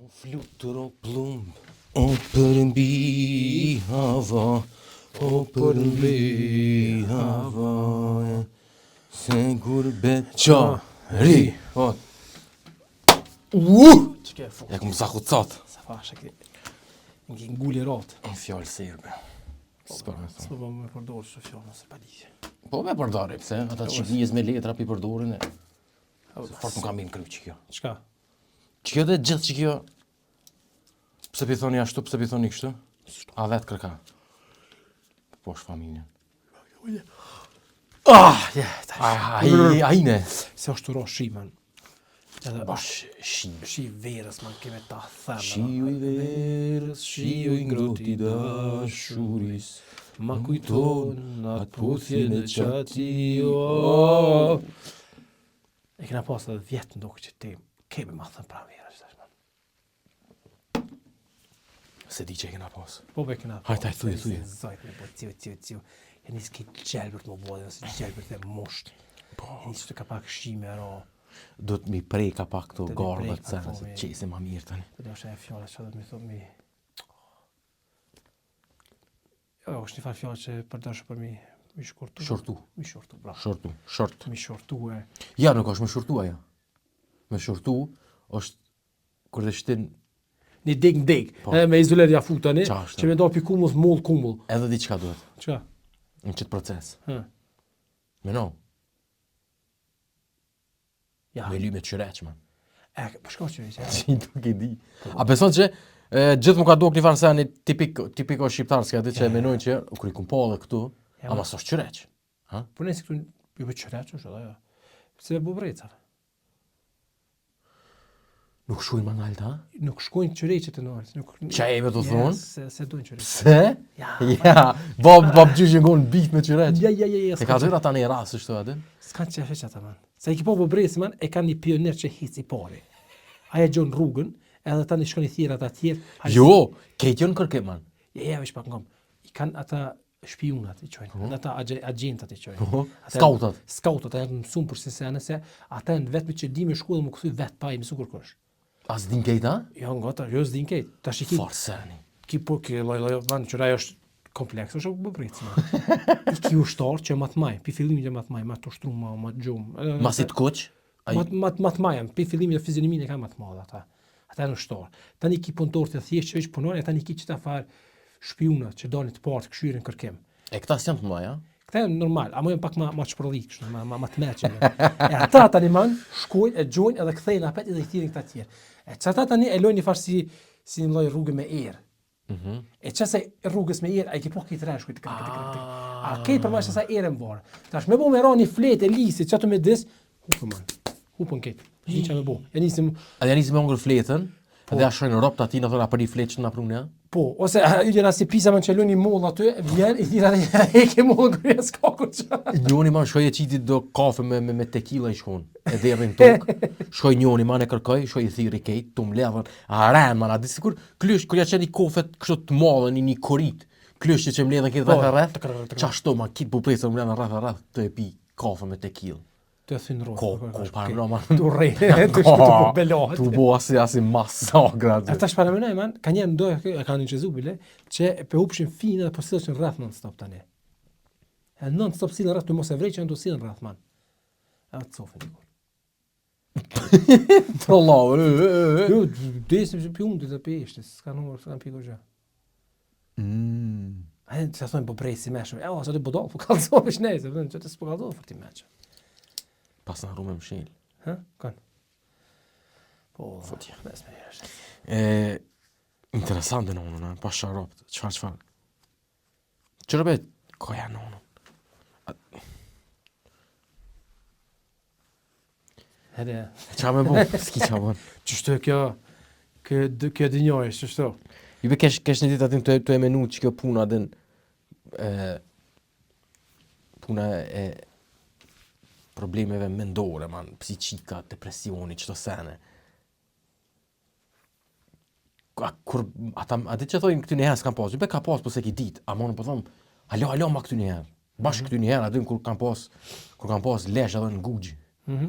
O fluturo plumb, o përmbi hava, o përmbi hava, se gurbet qa, ri, o, Uh! Çka e fut? Ja kum zakucat. Sa fasha ke. Ngi nguli rot. Një fjalë serbe. S'po me thonë. S'po po me përdor çdo fjalë ose pa lidhje. Po me përdori, pse? Ata që njes me letra pi përdorin e. Se fort nuk kam mirë në kry që kjo. Çka? Që kjo dhe gjithë që kjo... Pse pi thoni ashtu, pse pi thoni kështu? A vetë kërka? Po është familjen. Ah, je, tash. Ai, ai ne. Se është ro shi man. Edhe Bash shi. shi verës man keme ta thënë. Shiu i verës, shiu i ngrohtë i dashuris, Ma kujton atë puthjen e qati o. E kena pas edhe vjetë ndokë që te kemi ma thënë pranverë që tash man. Se di që e kena pas. Po be kena. Hajt, hajt, thuje, thuje. Zajt me po ciu ciu ciu. E nis ki gjelbërt më bëhet, ose gjelbërt e musht. Po. E nis të ka pak shi me ra. Do të mi preka pak këto Do t'i gardhet prek pak, se po, se mi- qesin ma mirë tani. Po do është e fjala që do të mi thotë mi. Jo, është një farë fjalë që përdorsh për mi mi shkurtu. Shortu. Mi shortu, bravo. Shortu, short. Mi shortu e. Ja, nuk është me shortu ajo. Me shortu është kur të shtin Një deg në deg. Po. Edhe me izoler ja fut tani, Qa është? që me do pi kumull, mull kumull. edhe diçka duhet Çka? në qëtë proces. Hë. Meno, Ja. me ly me qyreq, man. E, po shko që ishte. Që nuk e di. A beson që e, gjithë më ka duk një farë seni tipik, tipiko shqiptar, s'ka di që e menojnë që kur i kum pa edhe këtu, Ja, ama s'është qyreq. Po nëse këtu jo me qyreq është edhe jo. Pse bubrecave? Nuk shkojnë ma nalt, ha? Nuk shkojnë qyreqet e nalt, nuk Qa e me të Ja, thonë? Se se dojnë qyreqet. Pse? Ja. Ja, bab, bab gjyshin gonë bit me qyreq. Ja, ja, ja, ja. E ka zyrë ata në rasë shtu atë? S'kan qefe që ata man. Se i ki po bubreci man, e kanë një pioner që hic i pari. Ai e gjon rrugën, edhe tani shkon i thirr ata tjerë. hajde- Jo, kejt jonë kërkim, man. Ja, ja, veç pak ngom. I kanë ata shpionat i qojnë, edhe ata agje- agjentat i qojnë. Po, Ata- skautat. Skautat, ata janë mësuar për se nëse ata janë vetëm që di me shku dhe më kthy vet pa i mësu kërkush. A s'din kejt, ha? Jo, ngota, jo s'din kejt. Tash i ki Farë seni. ki po ki lloj lloj van që ajo është kompleks, është bubrec. man. I ki ushtar që ma të maj, pi fillimit që ma të maj, ma të ushtru, ma ma të gjumë. Edhe- Ma si të kuq? Ai- Ma ma ma të maj janë, pi fillimit e fizionominë e kanë ma të madhe ata. Ata janë ushtar. Tani ki punëtor të thjeshtë që veç punojnë, e tani ki qëta farë shpiuna që dalin të parë të këshyrin kërkim. E këta s'janë të mëdha, Këta janë normal, ama janë pak ma ma çpërllit kështu, ma ma, ma të meqëm. E ata tani man shkojnë e gjojnë edhe kthejnë apet edhe i thirrin këta tjerë. E që ata tani e lojnë një farë si si një lloj rrugë me erë. Mm -hmm. E që se rrugës me erë, a i ki po këtë rresh, këtë këtë këtë këtë. A ke përmas asaj ere më varë. Tash me bo me ra një fletë e lisit që ato me dis, hupën man. Hupën këtë. S'di çka me bo. E nisim Edhe janë nisi me hongër fletën, po. edhe ja shojnë robt aty, në thonë, a për një fletë që na prunë, ja? Po, ose a, yllën asi pisa man që lën një moll aty, vjen i thirr atë e ke moll krye s'ka ku që. Njoni man shkoi e qiti do kafe me me, me tequila i shkon. E derdhin në tokë. Shkoi njoni man e kërkoi, shkoi i thirri kejt, tu mbledhën. A ren man, a di sikur klysh kur ja qen një kofe kështu të madhe një një korit. Klysh që mbledhën kejt Po, rreth e rreth. tëk, tëk, tëk. Qashtu man kit bubrrecë mbledhën rreth e rreth të e pi kafe me tequila. Të thyn rrot. Ko, ko, para man. Tu rre, tu shku tu po belohet. Tu bo asi asi masakra aty. A tash para menoj man, ka një ndoj e kanë inçizu bile, që pe hupshin finë dhe po silleshin rreth non stop tani. E non stop sillen rreth, tu mos e vrej që janë tu sillen rreth man. E të sofin dikur. Trollau. e, e, e. Jo, desim që pi unë të pi ishte, s'ka numër, s'ka pi kurrë. Mm. A e sa thonë po prej si meshëm. E, o, sa ti budall, po kallzohesh ne, se vetëm që të s'po kallzohesh për ti meshëm. Pas në rrumë më shil. Hë? Kanë. Po, Futja. mes me është. E, interesante nonën, a, pa sharopt, çfarë çfarë. Çfarë be koja nonën? Edhe Qa me bo? S'ki qa bon. Qështu e kjo kjo kjo dynjoj, qështu. Ju be kesh kesh një ditë aty të të e menu që kjo puna din e puna e problemeve mendore, man, psiqika, depresioni, çdo sene. A, kur ata a di që thojnë këty një herë s'kan pas, ju be ka pas po s'e ki dit, ama unë po thom, alo alo ma këty një herë. Bash këty një herë, aty kur kanë pas kur kanë pas lesh edhe në guxh. Mhm.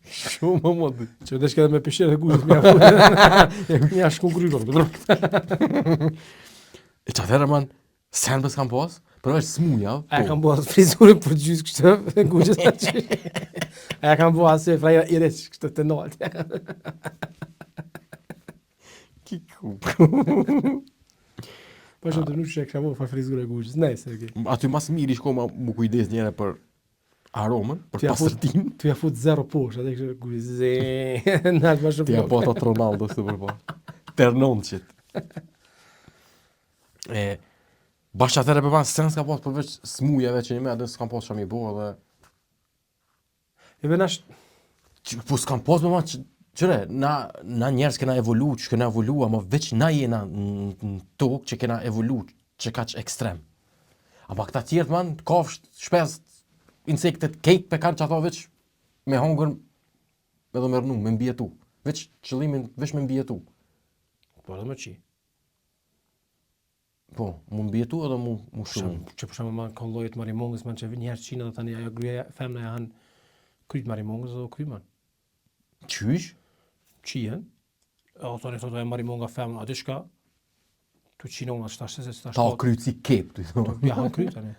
Shumë më modi. Që dhe shke dhe me pishirë dhe guzhët, mja fut. Mja shku gryrë. E që atëherë, man, sen për s'kam pas, përveç smuja, A e kam bo atë frizurën për gjysë kështu, dhe guzhët aty. A e kam bo asë frajer i req kështu të naltë. Kiku. Po shumë të nuk që e kisha bo fa frizurë e guzhës. Nejse, okej. Aty mas miri shko ma mu kujdes njëre për aromën, për Ti ja fut- pastërtinë. Tu ja fut zero poshtë, atë kështu guzhë. Nalt më shumë. Ti ja po ato të Ronaldo së për po. Ternonqit. E, bash atëherë për ban sen s'ka pas përveç smujeve që një me, atë s'kam pas që mi bo edhe... E bën ash Që, po s'kam pas me ma që, qëre, na, na njerëz kena evolu, që kena evolu, ama veç na jena në në tokë që kena evolu, që kaq ekstrem. Ama këta tjerët man, kafshët, shpezët, insektet, kejt pe kanë që ato veç me hongër edhe me rnu, me mbijetu. Veç qëllimin, veç me mbijetu. po edhe më qi. Po, mu mbijetu edhe mu, mu shumë. Shumë, që për shembull man ka llojet marimongës, man që një herë qina dhe tani ajo gruaja femna ja han kryt marimongës dhe u kry man. Qysh? Qihen. E o tani thotë ajo marimonga femna, a di çka? Tu qinon atë tash se tash. Ta kryt si kep, ty thonë. Ja han kryt tani.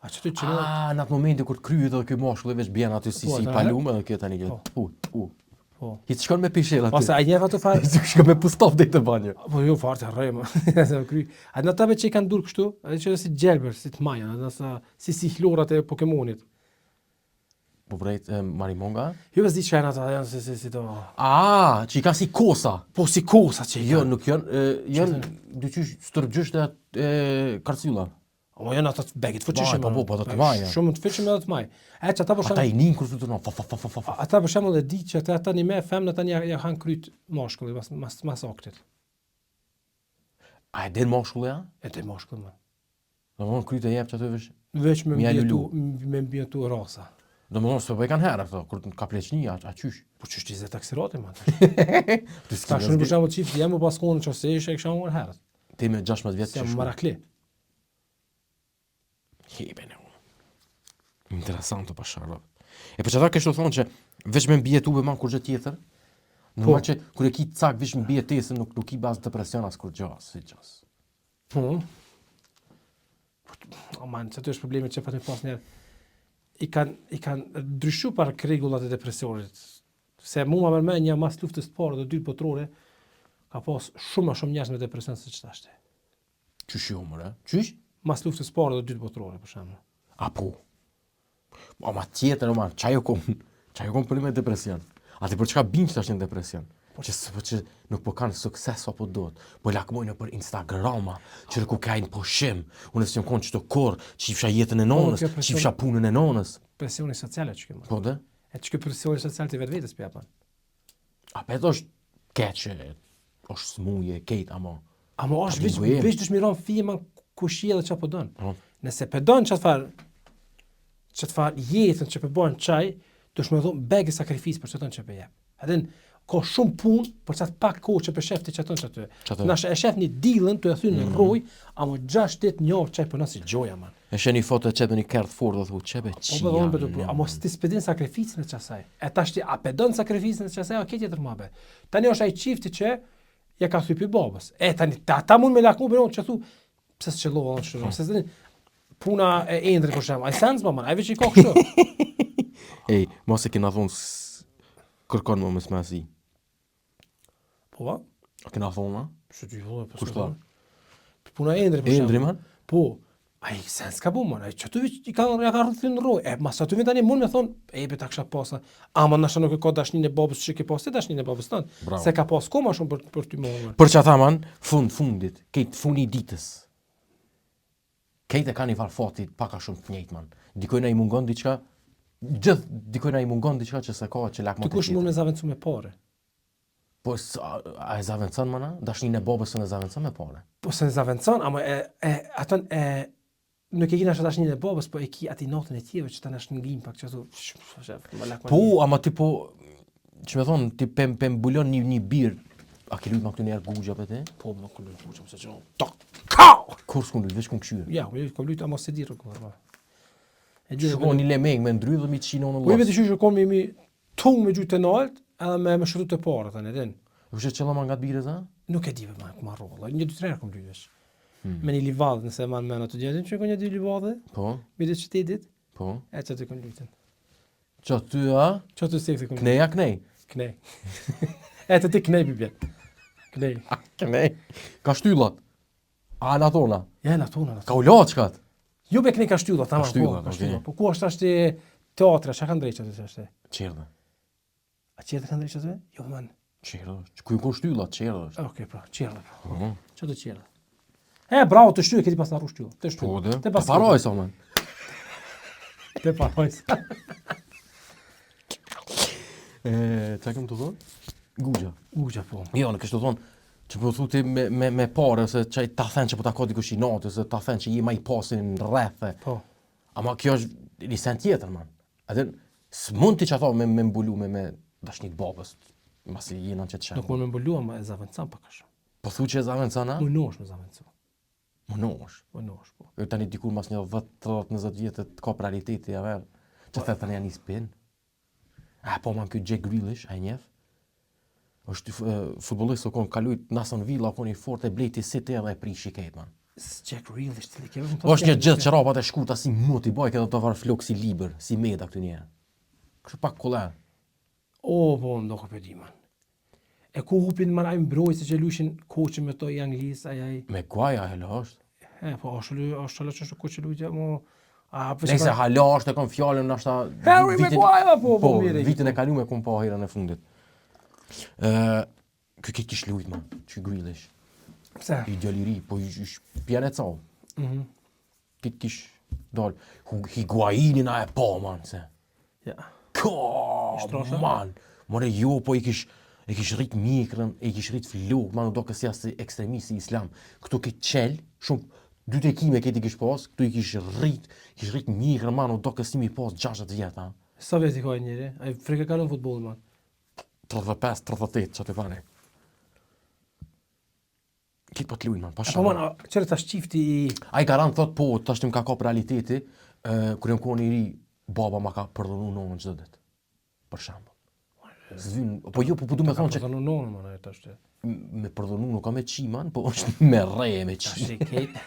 A që tu qinon? Ah, në atë momentin kur të kryet edhe ky mashkulli veç bjen aty si Po, si ata- palum edhe kjo tani kjo. Po. Pu, pu. Po. Hiç shkon me pishel aty. Ose ai njeh ato fare Hiç shkon me pustop deri te banjo. Po jo fare të rrejmë. Se kry. A në ata që i kanë dur kështu, atë që si gjelbër, si të maja, atë sa si si hlorat e Pokemonit. Po vrejt e, Marimonga? Jo veç di çka janë ata, janë si si si to. Ah, që i ka si kosa. Po si kosa që i Jo, kanë. nuk janë, e, janë dyqysh stërgjysht e, e karcylla. O janë ata të begit fuqishëm. Po, po, po, ata të maj janë. Shumë të fuqishëm edhe të maj. E që ata për Ata shembull, i nin kur fluturon, fa fa fa fa fa. fa. ata për shembull e di që ata tani me femna tani ja, ja han kryt mashkulli mas mas mas aktit. A e din mashkulli a? E te mashkulli më. Do më thonë kryt e jep që aty vesh. Veç me Mja mbjetu, lulu. me mbjetu rasa. Do më thonë se po i kanë herë këto, kur ka pleqnia, a, a qysh? Po ç'është i zë taksirati më. Ti s'ki Tash unë për shembull çifti jam u pas konën çose ishe e kisha unë herët. Ti me 16 vjet Si jam marakli. Hebe në unë. Interesant të pasharë. E për që ata kështu thonë që veç me mbijetu be man kur gjë tjetër, Normal që kur e ki cak veç mbijetesën nuk nuk i bas depresion as kur gjë, si gjës. Po. Po, O man, që aty është problemi që pa të pas njerë. I kanë i kanë ndryshu pak rregullat e depresionit. Se mu ma mërmenja mas luftës të parë dhe dytë botërore ka pas shumë më shumë njerëz me depresion se që tash. Qysh jo more? Qysh? Mas luftës të parë dhe dytë botërore për shembull. A po. Po ama tjetër, ama çajo kom, çajo kom për me depresion. A ti për çka bin që tash në depresion? Po që s'po që nuk po kanë sukses apo do të. Po lakmojnë për Instagrama, që ku kajnë poshim. Unë s'jam kon çdo korr, qifsha jetën e nonës, Po, kjo presion- qifsha punën e nonës. Presioni social e që kjo. Po dhe? E që kjo presioni social të vetvetes po japën. A pe është keqe, është smuje, kejt, ama. Ama është Ta veç bingojmë. veç dëshmiron firma kush je dhe çfarë po don. Po. Nëse pe don çfarë far çfarë far jetën që pe bën çaj, dush më thon bëgë sakrificë për çaton që pe jep. Edhe ka shumë punë për çat pak kohë që pe shef ti çaton çaty. Çatë. Nash e shef një dillën tu e thyn në rroj, ama 6 ditë një javë çaj punon si gjoja man. E sheh një foto e qep me një kerr të fortë dhe thu, qebe Po qia. po po po, po në- ama ti s'pe din sakrificën e çasaj. E tash ti a pe don sakrificën e çasaj, a ke tjetër muhabet. Tani është ai çifti që ja ka thypi babës. E tani ta, ta mund me lakmu për unë që thu pse s'qellova unë kështu. Se s'din puna e Endrit për shembull, ai sens më man, ai veç i ka kështu. Ej, mos e kena thonë s- kërkon më mos me asi. Po va? A kena thonë, a? Pse ti vëlla, po. Kush s'ka tha? thonë. Puna e Endrit për shembull. Endri, man? Po, ai sens ka bu man, ai që aty veç i ka ja ka rrëthyn në rroj. E mas aty vjen tani mund me thon, e be ta kisha pasa. Ama nashta nuk e ka dashninë e babës që ke pas ti dashninë e babës tënd. Bravo. Se ka pas kohë më shumë për për ty më vonë. Për që ata, man, fund, fundit, kejt fundi i ditës. Kejt e ka një farë fati pak a shumë të njëjtë, man. Dikojna i mungon diçka, gjithë dikojna i mungon diçka që s'e ka që lakmon Ti kush mund me zavendsu me pare? Po, s- a, a e zavencon, mana? Dashninë e babës s'e zavencon me pare. Po se zavendson, ama e e aton e nuk e ki nashta dashninë e babës, po e ki aty natën e tjeve që tani është ngim pak që thu, shef, më lakma. Po, ama ti po, që me thonë, ti pe, pe mbulon një, një birë, a ke lujt ma këtu njerë gugja për te? po më ku lujt kuqëm se çon. Tok. Kau! Kur s'kun lujt, veç kun këshyrë. Ja, më kam lujt ama se di rregull. ma. E gjithë Shko një lemeng me ndrydh dhe mi qinë në Po i llos. vetë që kom mi tung me gjujtë të nalt, edhe me me shëtu të parë, tani, din. Po që qëllon nga të birës, a? Nuk e di be, man, ku marrë valla. Një dy tre herë kom luajt veç. Hmm. Me një livadh, nëse e man mend aty djetin, që ka një dy livadhe, Po, midis qytetit, po. e që aty kom luajtën. Që aty, a? Që aty sekti kom Knej a knej? Knej. e të ti knej bi bjen. Knej. Knej. Ka shtyllat. A në atona? Ja, në atona, në atona. Ka u loçkat. Jo be knej ka shtyllat, tamam, Ka shtyllat, po, ka okej. shtyllat. Po ku është tash ti teatra, çka kanë drejtë aty tash? Qerdhe. A qerdhe kanë drejtë aty? Jo, man. Qerdhe. Ku ju kon shtyllat, qerdhe është. Okej, pra, qerdhe. Pra. Po. Ço të qerdhe? E, bravo, të shtyë, këti pas në rrush shtyllë. Të shtyë. Po, dhe. Te Të pas paroj, sa, man. Te paroj. E, çka kem të thonë? Guxha. Guxha, po. Jo, në kështë të thonë, që po thu ti me, me, me pare, ose që ta thënë që po ta ka dikush i natë, ose ta thënë që je ma i pasin në rrethe. Po. Ama kjo është një sen tjetër, man. Atë s'mund ti që ato me, me mbulu me, me dashni të babës, masi jena në qëtë Nuk shenë. mund me mbulu, ama e zavendëson pak a shumë. Po thu që e zavendëson, a? Munosh me zavendësu. Munosh. Munosh, po. Jo tani dikur mas një 10, 30, 20 vjetë të kap realiteti, ja verë. Që the tani janë një spin. A po man ky Jack Grealish, a e njeh? Është f- e, futbollist o kon ka lujt në Aston Villa, o kon i fortë e blejti City edhe e prishi krejt man. S- Jack Grealish, cili kemi më Po është një gjithë çerapat e shkurta si moti bajke edhe të varë flok si libër, si meda këtu një. Kështu pak kolla. O, po, ndoka po e di, man. E ku hupin man ai mbrojtësi që lushin koçin me to i Anglis, ai ai. Me guaja hala është. E, po, është lu, është hala që është koçi lujtja, mo. A, po Nëse hala është e kam fjalën ndoshta Harry vitin- Maguire, po, po, po, mirë e ki, vitin e kaluar e kom pa herën e fundit. Ë, ky ke kish lujt man, ky Grealish. Pse? I djali i ri, po ish ish pjaneca. Mhm. Kit kish dal. Hu- Higuainin a e pa man se. Ja. Ka, trasha? man. More jo, po i kish e kish rrit mjekrën, e kish rrit flok, man, u do kësi si ekstremisti islam. Këtu ke qel, shumë dy tekime këti kish pas, këtu i kish rrit, kish rrit mjekrën, man, u do kësi mi pas 60 vjet, ha. Sa vjet i ka ai njeri? Ai frikë ka në futboll, man. 35, 38, që të fane. Kitë po të lujnë, man, pa E, Po man, a, qëre tash çifti i Ai garant thot, po, tash më ka kap realiteti, ë, kur jam konë i ri, baba ma ka përdhunu nonën çdo ditë. Për shembull. Zvyn, po jo, po po du me thonë që Ka nonën, man, ai tash. me përdhunu nuk ka me qi, man, po është me re me Tash qi. i kejt.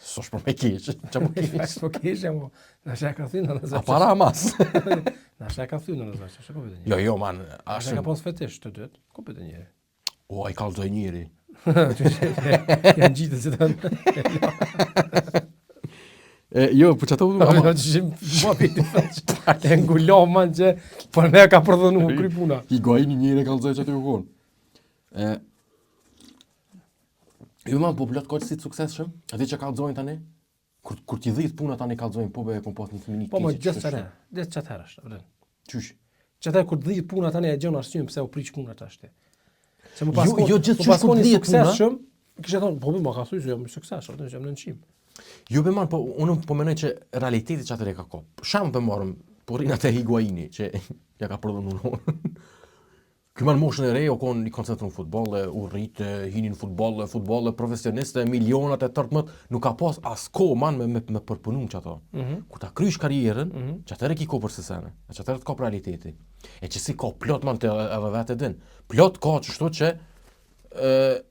S'është për me keq, që po keq. Po keq, mo. Na shë ka thënë, na A para mas. Na shë ka thënë, na shë ka vetë. jo, jo, man, Na ashtë... ka pas fetish të dytë, ku vetë njeri. O, ai kallzoi njeri. Janë gjithë si thanë. E, jo, po çato Ama ama që shim po piti E ngulo man që por ne ka përdhonu kry puna. Higuaini njeri e kallzoi çato ju kon. E Jo, man, po plot kohë si të suksesshëm. A di që kallzojnë tani? Kur kur t'i dhit puna tani kallzojnë, po be e kom pas një fëmijë Po më keq, gjithë kështu, tani, gjithë çat herë është, vërtet. Qysh? Që ata kur dhit puna tani e gjen arsyen pse u priq puna tash ti. Se më pas Jo, jo, gjithë më qysh pas kur kon i dhihet puna. suksesshëm, kisha thonë, po më ka thyë se jam i suksesshëm, atë jam në qim. Jo be man, po unë po mendoj që realiteti që atëre ka kop. Shembull po marrëm, po rrin atë Higuaini që ja ka përdhunu nonën. Ky man moshën e re o kon i koncentru në futboll, e, u rrit, e, hini në futboll, e, futboll, e, profesioniste, milionat e tërtmët, nuk ka pas as kohë man me me, me përpunu që ato. Mm -hmm. Kur ta krysh karrierën, Mm -hmm. që atëherë ki kohë për sesene, e që atëherë të kap realiteti. E që si ka plot man të edhe vetë e din. Plot ka qështu që ë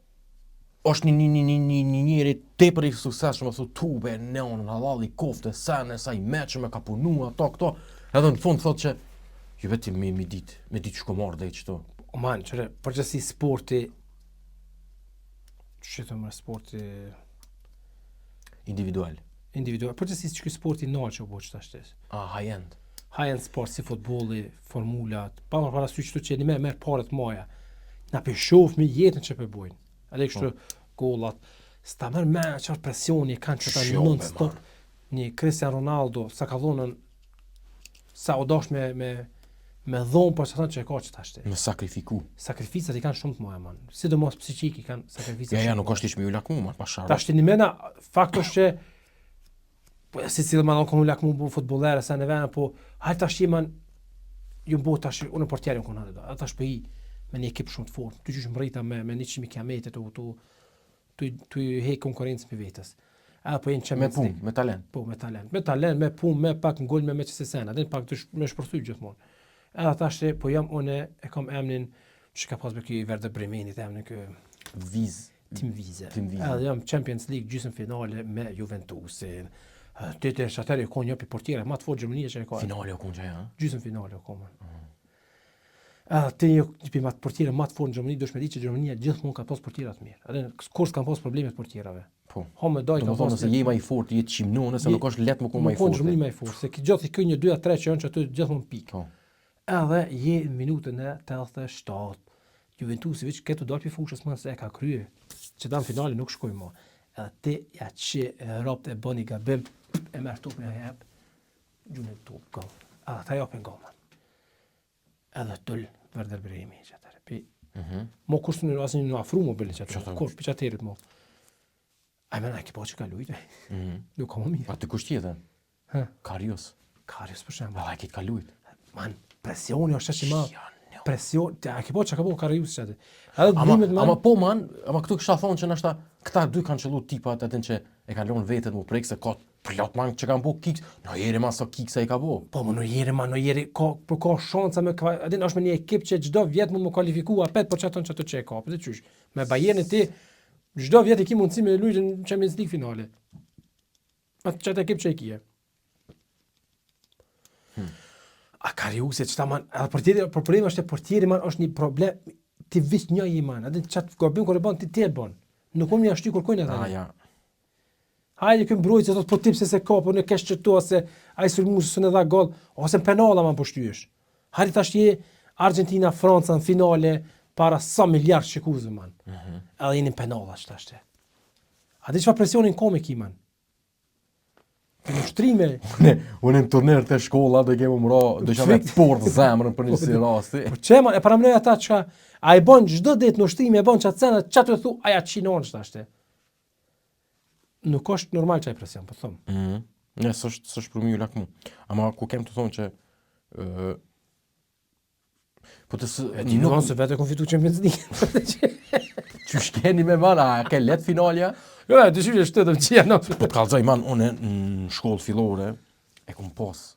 është një një një një një një njeri tepër i suksesshëm, më thu tube, neon, hallalli, kofte, sene, sa i meqëm e ka punu ato këto. Edhe në fund thotë që jo vetëm me me ditë, me ditë ç'ko marrë deri çto. O man, qëre, përgjithësi sporti që të më sporti Individual. individual, përgjithësi që ky sporti nal që u bo që tash ti. Ah, high end. High end sport si futbolli, formulat, pa marrë parasysh këtu që një me merr paret maja. Na pe shoh me jetën që pe bojnë. Edhe kështu Po. gollat, s'ta merr me çfarë presioni kanë që ta Shobe, non stop një Cristiano Ronaldo sa ka dhonën sa u dash me me me dhon për çfarë që e ka që tash ti. Me sakrifiku. Sakrificat i kanë shumë të mëdha man. Sidomos psiqik i kanë sakrifica. Ja, ja, shumë nuk të mëdha. është ish me ju lakmu, man, pa sharë. Tash ti një mena, fakt është që po si cili ma kon lakmu bu futbollerë sa në vend, po hajt tash je man ju bo tash unë portier jam kon atë. Ata tash po i me një ekip shumë të fortë. Ty qysh mrita me me 100 kilometre tu tu tu tu i hek konkurrencë me vetes. Edhe po jenë Me Champions punë, League. me talent. Po, me talent. Me talent, me punë, me pak ngulme, me qëse sena, din pak të sh me shpërthy gjithmonë. Edhe tash po jam unë e kam emnin që ka pas be ky Werder Bremenit emnin ky Viz. Tim Wiese. Tim Wiese. Edhe jam Champions League gjysmë finale me Juventusin. Edhe Ti të atëherë e ka një pi portiere më të fortë Gjermania që e ka. Finale o konë që ja? Gjysmë finale o ka man. Edhe ti një një pi më të portiere më të fortë në Gjermani, duhesh me ditë që Gjermania gjithmonë ka pas portiera të mirë. Edhe kur s'kan pas probleme të portierave. Po. Ha me daj Do ka më thonë pas nëse je ma i fortë, je qimnone, se Je- nuk është lehtë më konë ma Më i konë Gjermani fortë. më i fortë, se ki gjithë i kjo një 2 3 që janë që aty gjithmonë pikë. Po. Edhe je në minutën e 87. Juventusi veç këtë dalë pi fushës më se e ka krye. Që ta në finale nuk shkoj më. Edhe ti ja që e ropt e bëni gabim, e merr topin e jep, gjunë top gol. Edhe ta japin gol. man. Edhe tul Werder Bremi që atëherë. Pi Mhm. Mo kur s'në asnjë në afru mo bëlin që Që atëherë. ta- Kur pi çaterit mo. A më na ke po që ka lujt. Mhm. Nuk ka më mirë. A të kush tjetër? Ha. Karius. Karius për shembull. Valla e kitë ka lujt. Man, presioni është aq i madh. Ja, no. Presion, ti a ke po çka ka bo Karius që atë. Edhe Ama, dënimet man. ama po man, ama këtu kisha thonë që nashta këta dy kanë qellu tipat atë që e kanë lënë vetet mu prek se ka plot man që kanë bo kiks, Neueri man sa kiksa i ka bo. Po më Neueri, ma Neueri ka po ka shansa me kva, a din është me një ekip që çdo vjet mund më kualifiku apet po çaton çato që e ka, po ti qysh. Me Bayernin ti çdo vjet i ki mundësi me luajtë në Champions League finale. Atë çatë ekip që e kije. Hmm. A Kariusi çta man, edhe portieri, por problemi është se portieri man është një problem ti veç një i man, a din çat gabim kur e bën ti ti e bën. Nuk unë ja shty kërkojnë ata. A ja. Hajde ky mbrojtës thotë po ti pse se ka, po në kesh çto ose ai sulmuesi s'u dha gol, ose në penalla man po shtyhesh. Hajde tash je Argentina Franca në finale para sa miliard shikuesve man. Mm -hmm. Edhe jeni në penalla që tash ti. A di çfarë presionin ka me ki man? Të ushtrime, Unë unë në turnir të shkolla do kemi mra, do isha me Fik- port zemrën për një si rasti. po çe man, e paramendoj ata çka ai bën çdo ditë në ushtrime e bën çat sena, çat të thu, aja qinon që tash ti. Nuk është normal çaj presion, po them. Mhm. Ne s'është s'është për mu lakmu. Ama ku kem të thonë që ë Po të së, E di nuk se vetë kon fitu Champions League. Qysh keni me man, a ke let finalja? Jo, e dyshim që shtetëm që janë. Po të kallzoj man, unë në shkollë fillore e kom pas.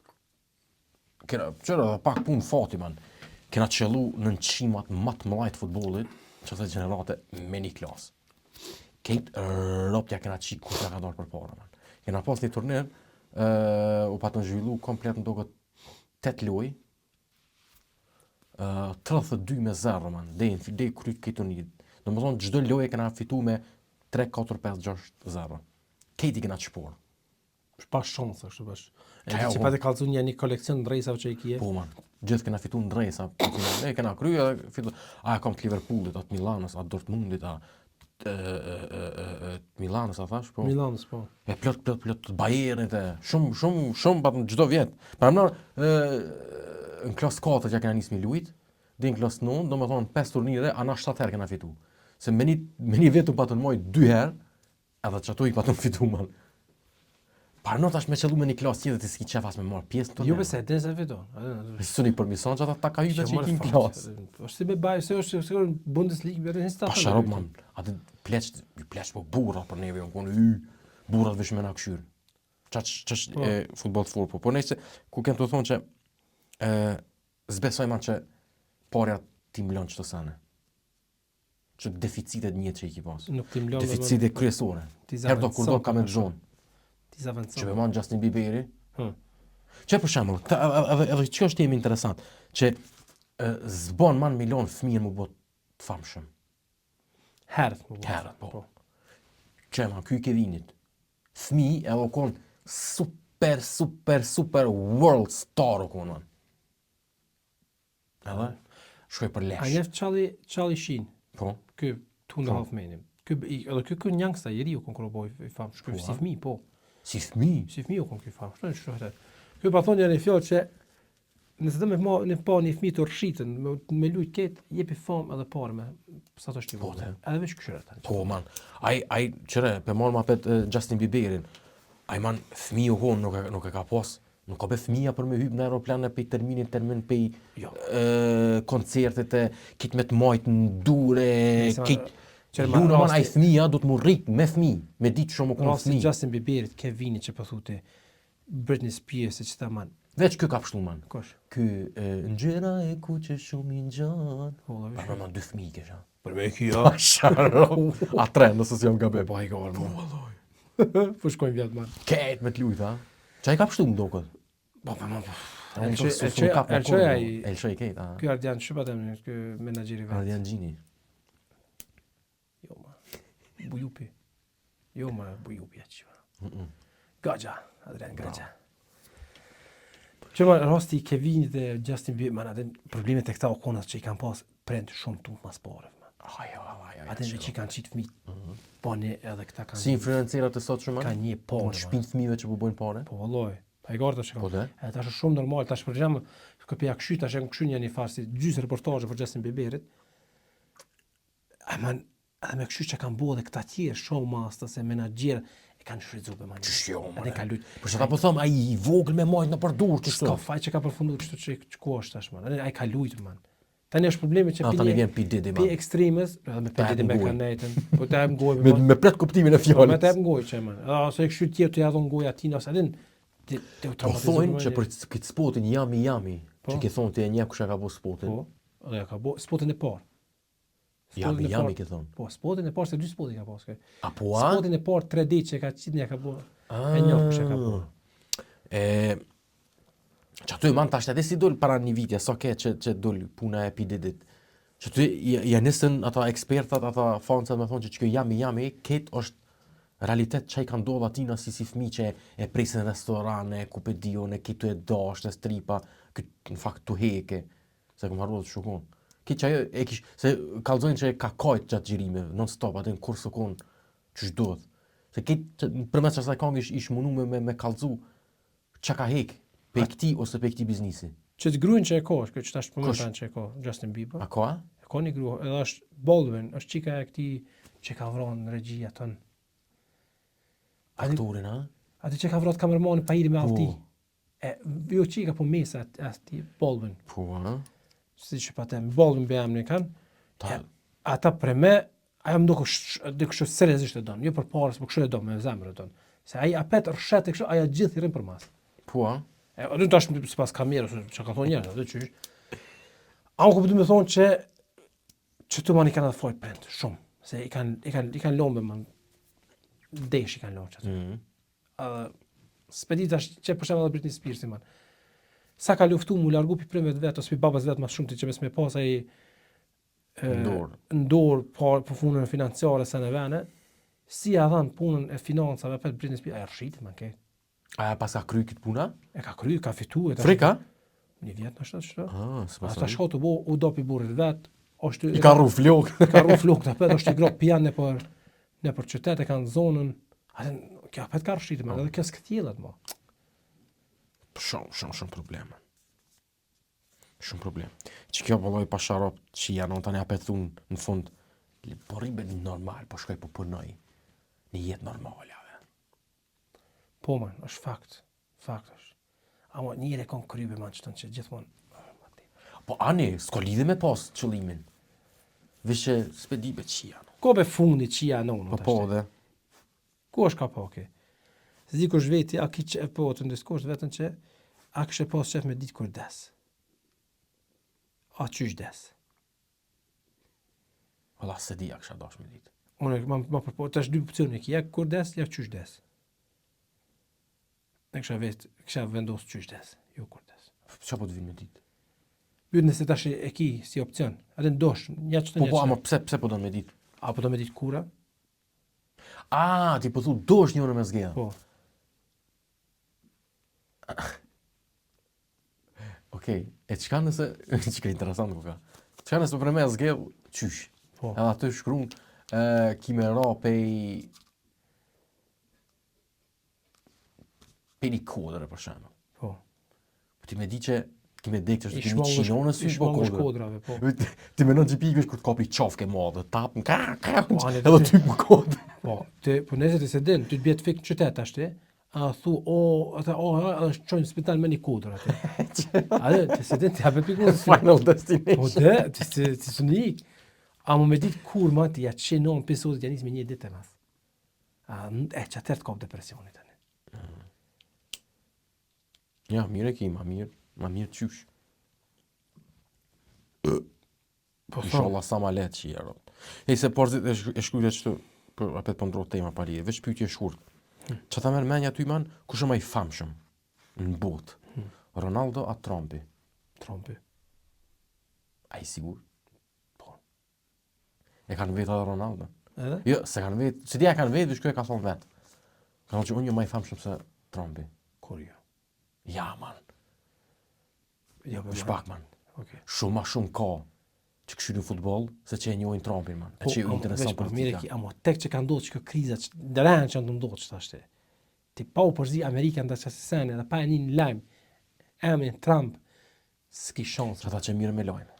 Kena, qëra edhe pak punë fati man. Kena qellu në qimat më të mëdha të futbollit, që thë gjenerate me një klasë. Kejt ropt ja kena qi kush na ka dalë përpara man. Kena pas një turnir, ë u patën zhvillu komplet në doket 8 lojë, ë 32 me 0 man, deri në deri kryt këtë turnir. Do të thonë çdo lojë kena fitu me 3 4 5 6 0. Kejt i kena çpor. Pa shanse kështu bash. E Ka di jo, që po. pa të kallzu një një koleksion ndrejsave që i kije. Po man, gjithë kena fitu ndrejsa, po finale kena kry edhe fitu. A e kam të Liverpoolit, a të Milanës, a të Dortmundit, a të e, e, e, e, të Milanës, a thash, po. Milanës, po. E plot plot plot të Bayernit e shumë shumë shumë pa çdo vjet. Pra më ë në klasë 4 ja kena nisë mi lujt, deri në klasë 9, domethënë 5 turnire, a na 7 herë kena fitu. Se me një me një vit u patën moj 2 herë, edhe që ato i patën fitu man. Para tash me qellu me një klasë tjetër ti s'ki qef as me marr pjesë në turnire. Jo pse e din se fiton. A din, Së një përmison që ata ta ka hyjtë që i marrë ki në fat. klasë. Është si me baj, se është sikur në Bundesliga, vetë në Pa sharop man, atë pleq, pleq po burra për neve, unë konë y, burrat vesh me na këshyr. Qaq, qaq Po. e, futboll të fortë, po. Po nejse, ku kem të thonë që e, s'besoj man që parja ti mlon çto sene. Që deficitet një që i ki pas. Nuk ti mlon. Deficite kryesore. Ti Herë do kur do zavendson ka me të zonë. Ti zavendson. Që me man Justin Bieberi. Hm. Që për shembull, këta edhe edhe që është temë interesant, që e, zbon man milon fëmijën mu bë të famshëm. Herët më bë. Herët, po. Që man ky i Kevinit. Fëmijë edhe u kon super super super world star u kon man. Edhe shkoj për A lesh. njeh Charlie Charlie Sheen, Po. ky Two and a Half Men. Ky i- edhe ky ky youngster i ri u kon kur u bë i- i famshëm, ky Po, si a? fëmijë, po. Si fëmijë. Si fëmijë u kon ky i famshëm, shtu shtu. Ky pa thonë një fjalë që nëse do me ma në pa një fëmijë të rrshitën, me, me lujt ket, jepi famë edhe parë me sa të është i Po, vogël. te. Edhe veç këshyret tani. Po man, ai ai qëre, pe marr ma pet eh, Justin Bieberin. Ai man fëmijë u kon nuk e nuk e ka pas. Nuk ka be fëmija për me hyp në aeroplan e pe terminin termin pe Jo. ë koncertet e kit me të majt në dure, Nëse, kit. Që ma Luna man, rasti- ai fëmija do të mu rrit me fëmijë, me ditë shumë më konë Rasti fëmijë. Justin Bieberit, Kevini që po thotë, Britney Spears e që ta man. Veç ky ka pshtu man. Kush? Ky e, ngjyra e kuqe shumë i ngjan. Holla, Pa man dy fëmijë kisha. Për me kjo. Sharo. A tre, nëse s'jam gabim. Po ai ka orë, man. Po shkojmë vjet man. Ket me të lujt, a? Qa i ka pshtu më duket? Po po po. Unë Elçoj- s'u- s'u elçoj- kap me elçoj kurrë, ai- Elçoj ket, a? Ky Ardian çfarë pa emrin, ky menaxheri vet. Ardian Gjini. Jo ma. Bujupi. Jo ma, Bujupi atë që. Gaxha, Adrian Gaxha. Që ma rasti i Kevinit dhe Justin Bieber, man, atë problemet e këta okonat që i kanë pas prend shumë tunt mas pareve, man. Aj, aj, aj, aj. Atë që i kanë qitë fëmijë, po ne edhe këta kanë Si influencerat e sot shumë, kanë një pare. Në shtëpinë të fëmijëve që po bojnë pare. Po valloj. Pa i garta që Po kanë. dhe? Edhe tash është shumë normal, tash për shembull, kë pja kshy tash e kshy një një farë si gjysë reportazhe për Justin Bieberit. Aman, edhe me kshy që kanë bo edhe këta tjerë, show master se menaxher e kanë shfrytzuar për manë. Qysh jo, Edhe kanë lut. Për që ta po thom, ai i vogël me majt në përdor që S'ka faj që ka përfunduar kështu që që ku është tash man. Edhe ai ka lujt man. Tani është problemi që A, tani vjen P. Diddy, man. Pi ekstremes, edhe me P Ta jep Diddy me ngojë. kanë nejtën. Po ta jep ngojë. Me, man. me pret kuptimin e Po me fjalës. ta jep ngojë që man. Edhe ose kështu tjerë të ja dhon ngojë atina ose adin ti ti u Po traumatizu thonë me që një- për këtë spotin jami jami, Po. që ke thonë ti e njeh kush e ka bo spotin. Po, edhe ja ka bo spotin e parë. Spotin Jami e jami parë- ke thonë. Po, spotin e parë se dy spoti ka pas. kë. A po a? Spotin e parë 3D që e ka qitë një ka bo. E njoh kush e ka bo. E që aty man tash edhe si dol para një viti, sa ke që që dol puna e P Diddy-t. Që aty ja, ja nisën ata ekspertat, ata fansat me thonë që që kjo jami jami, këtë është realitet që i ka ndodhur atina si si fëmijë që e presin në restorane, ku pe di unë, këtu e dash, në stripa, këtë në fakt tu heke, se kom harruar të shukon. Këtë që ajo e kish, se kallzojnë që ka kajt gjatë xhirimeve, non stop, aty në kur sukon, qysh duhet. Se këtë që- përmes asaj këngë ish, ish munu me, me, me kallzu çka ka hek pe këtij ose pe këtij biznisi. Që të gruin që e ka, është kjo që tash po Kush? më që e ka, Justin Bieber. A ka? a? E ka një grua, edhe është Baldwin, është çika e këtij që ka vranë në regji aton. Aktorin, a? Atë që ka vranë kameramanin pa iri me Po. alti. E, jo çika, po mesa e atij Baldwin. Po, a? Si që pa tem, Baldwin be emrin e kanë. Ta, E, ata për me, ajo më duke sh- kështu seriozisht e don, jo për parës, por kështu e don, me zemër e don. Se ai apet rrshet e kështu, ajo gjithë i rrin për mas. po, a? E, aty tash sipas kamerës, ose çka ka thonë njerëz, atë çysh. A unë ku du me thonë që që tu mani kanë atë fajt print, shumë. Se i kanë i kanë i kanë lënë man desh i kanë lënë që aty. Mm. Edhe s'pe di tash që për shembull edhe Britney Spears man. Sa ka luftu mu largu pi prindve të vet ose pi babës vet më shumë ti që mos me pas ai e, Në dorë. në dorë pa për punën financiare sa në vene, si ja dhan punën e financave apet Britney Spears, ai rshit man ke. A pas ka kry këtë puna? E ka kry, ka fitu e tash- Frika? Një vjet në shtatë çto. Ah, s'pa Ata shko të bo, u do pi burrit vet, është I ka rru flok. ka rru flokët apet, është i grop pijan në për në për qytet e kanë zonën. Atë kjo apet ka rrshit, man, edhe kjo s'kthjellet më. Shumë, shumë, shumë probleme. Shumë problem. Që kjo po lloj pa sharop që janë unë tani apet thun në fund, po rribe normal, po shkoj po punoj në jetë normale. ave. Po man, është fakt. Fakt është. Ama njëri e kon krybe man çton që gjithmonë. ah, ma tepër. Po ani, s'ka lidhje me pas qëllimin. Veç që s'pe di be qi janë. Ko be fundi që janë unë Po po dhe. Ku është ka po, ke? Se di kush veti, a ki që po të ndiskush vetën që a kishe pas qef me ditë kur des. A qysh des. Valla se di a kisha dash me ditë. Unë ma, ma përpo, tash dy opsione ki, ja kur des, ja qysh des. Ne kisha vet, kisha vendos qysh des, jo kur des. Qa po të vinë me ditë? Pyet nëse tash e ki si opsion, atë ndosh, ja çto Po një. po, ama pse pse po don me ditë? A po do me ditë kura? A, ti po thu dosh njërin me zgjedh. Po. Okej, e çka nëse çka interesant ku ka. Çka nëse për me zgjedh qysh? Po. Edhe aty shkruan ë ki me ra pej pej një kodrë për shembull. Po. Po ti me di që ki me dek që I është ti një shmangush- qinonë sy i po shmangush kodrë. kodrave, po. Ti menon që pikësh kur të kapi qafë ke madhe, tap në ka ka Po, ani, edhe ti- ty më kodrë. Po, ti po nëse ti se din, ty të bie të fik në qytet tash ti, a thu o, ata o, a, a çojnë në spital me një kodër aty. A dhe, ti se din, ti hapet pikë. Final destination. Po dhe, ti si ti s'u nik. Amo me ditë kur ma ti ja që non episodit ja nis me një ditë e mas. A, e që atëherë të kap depresioni tani. Mm. Ja, mirë e ki, ma mirë, ma mirë qysh. Po Inshallah sa ma lehtë që jero. Hej se por e, e shkruaj qëtu, për apet po ndro tema pa lidhje, veç pyetje shkurt. Hmm. Çka ta merr mendja ty man, kush është më i famshëm në botë? Hmm. Ronaldo a Trumpi? Trumpi. A i sigur? Po. E kanë vetë edhe Ronaldo. Edhe? Jo, se kanë vetë, se dia e kanë vetë, veç kjo e ka thonë vetë. Ka thonë që unë jam më i famshëm se Trumpi. Kur jo? Ja, man. Jo, po pak, man. Okay. Shumë ma shumë ka që këshyrin futboll, se që e njohin Trumpin, man. E po, që ju intereson politika. Mirë, ki, amo, tek që ka ndodhë që kjo kriza, që ndërën që ndodhë që tash Ti pa u përzi Amerika ndaj qasaj sene dhe pa e një lajm, emrin Trump, s'ki shansë. Ata që mirë me lajme.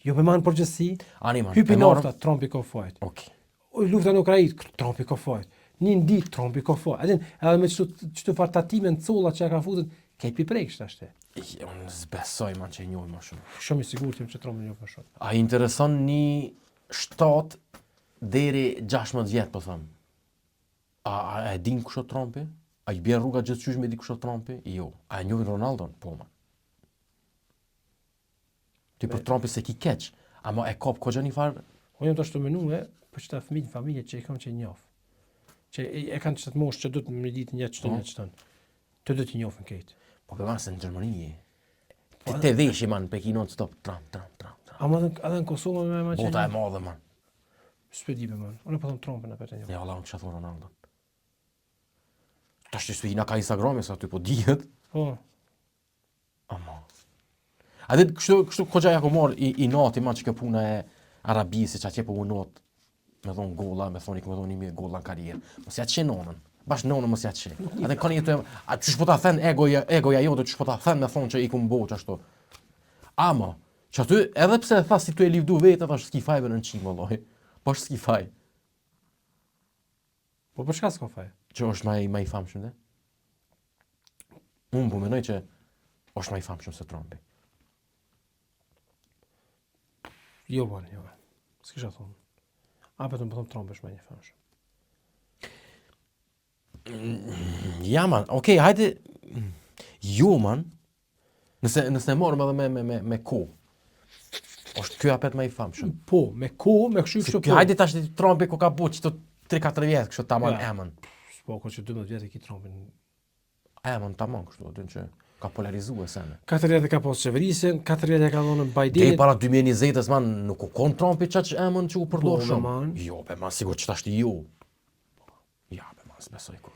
Jo me marrë përgjegjësi. Ani man. Hypi nafta, Trumpi ka fajt. Okej. Okay. Lufta në Ukrainë, Trumpi ka fajt. Një ditë Trumpi ka fajt. Edhe edhe me çto çto far tatime në colla që e ka futën, ke pi preksh tash ti. Jo, unë s'besoj man që e njohin më shumë. Shumë i sigurt jam që Trumpi njoh më shumë. A intereson një 7 deri 16 vjet, po them. A, a, a e din kush është Trumpi? A i bjen rruga gjithë qysh me di kush është Trumpi? Jo. A e njohin Ronaldon? Po, man. Ti për Trumpin se ki keq, ama e kap kogja një farë... Unë jam tash tu menu e, për qëta fëmijë në familje që i kam që i njof. Që e, e kanë qëtë moshë që du të më ditë një qëtë një qëtë. Të du të njofin krejt. Po për se në Gjermani je. Ti po, te veshi, man, pe ki non stop, Trump, Trump, Trump, Trump. Ama edhe, edhe në Kosovë me me që Bota e madhe, man. S'pe di be man. Unë po them Trumpin apet e njoh. Ja, Allah, unë kisha thonë Ronaldo. Tash ti s'e ka Instagrami, sa aty po dihet. Po. Ama. A dhe kështu, kështu kogja ja ko marrë i, i nati, man, që kjo puna e Arabisë, që atje po unot, me thonë golla, me thonë i me thonë një mirë golla në karrierë. Mos ja qe nonën. Bash nonën mos ja qe. A dhe ka një të, a qysh po ta then egoja, egoja jote, qysh po ta then me thonë që i kum bo që ashtu. Ama, që aty, edhe pse e tha si tu e livdu vetë, thash s'ki faj në qimë, vëllai. Bash s'ki faj. Po për çka s'ka faj? Që është ma i, ma i famshëm dhe? Unë po menoj që është ma i famshëm se Trumpi. Jo, man, jo. S'kisha thonë. Apet unë po them Trumpi është ma i famshëm. Ja, man, okej, okay, hajde. Jo, man. Nëse, nëse e marrim edhe me, me, me, me kohë. Është ky apet më i famshëm. Po, me kohë, me kështu kështu po. Hajde tash Trumpi ku ka bo qëto 3-4 vjet kështu tamam ja. emën. Po, ko që 12 vjet e ki Trumpin. Emën tamam kështu, aty që ka polarizuar sene. 4 vjet e ka pas qeverisjen, 4 vjet e ka dhënë Biden. Deri para 2020-s man nuk u kon Trumpi çaq emën që u përdor po, shumë. Jo, be man sigurt që tash jo. Ja, be man, s'besoj kur.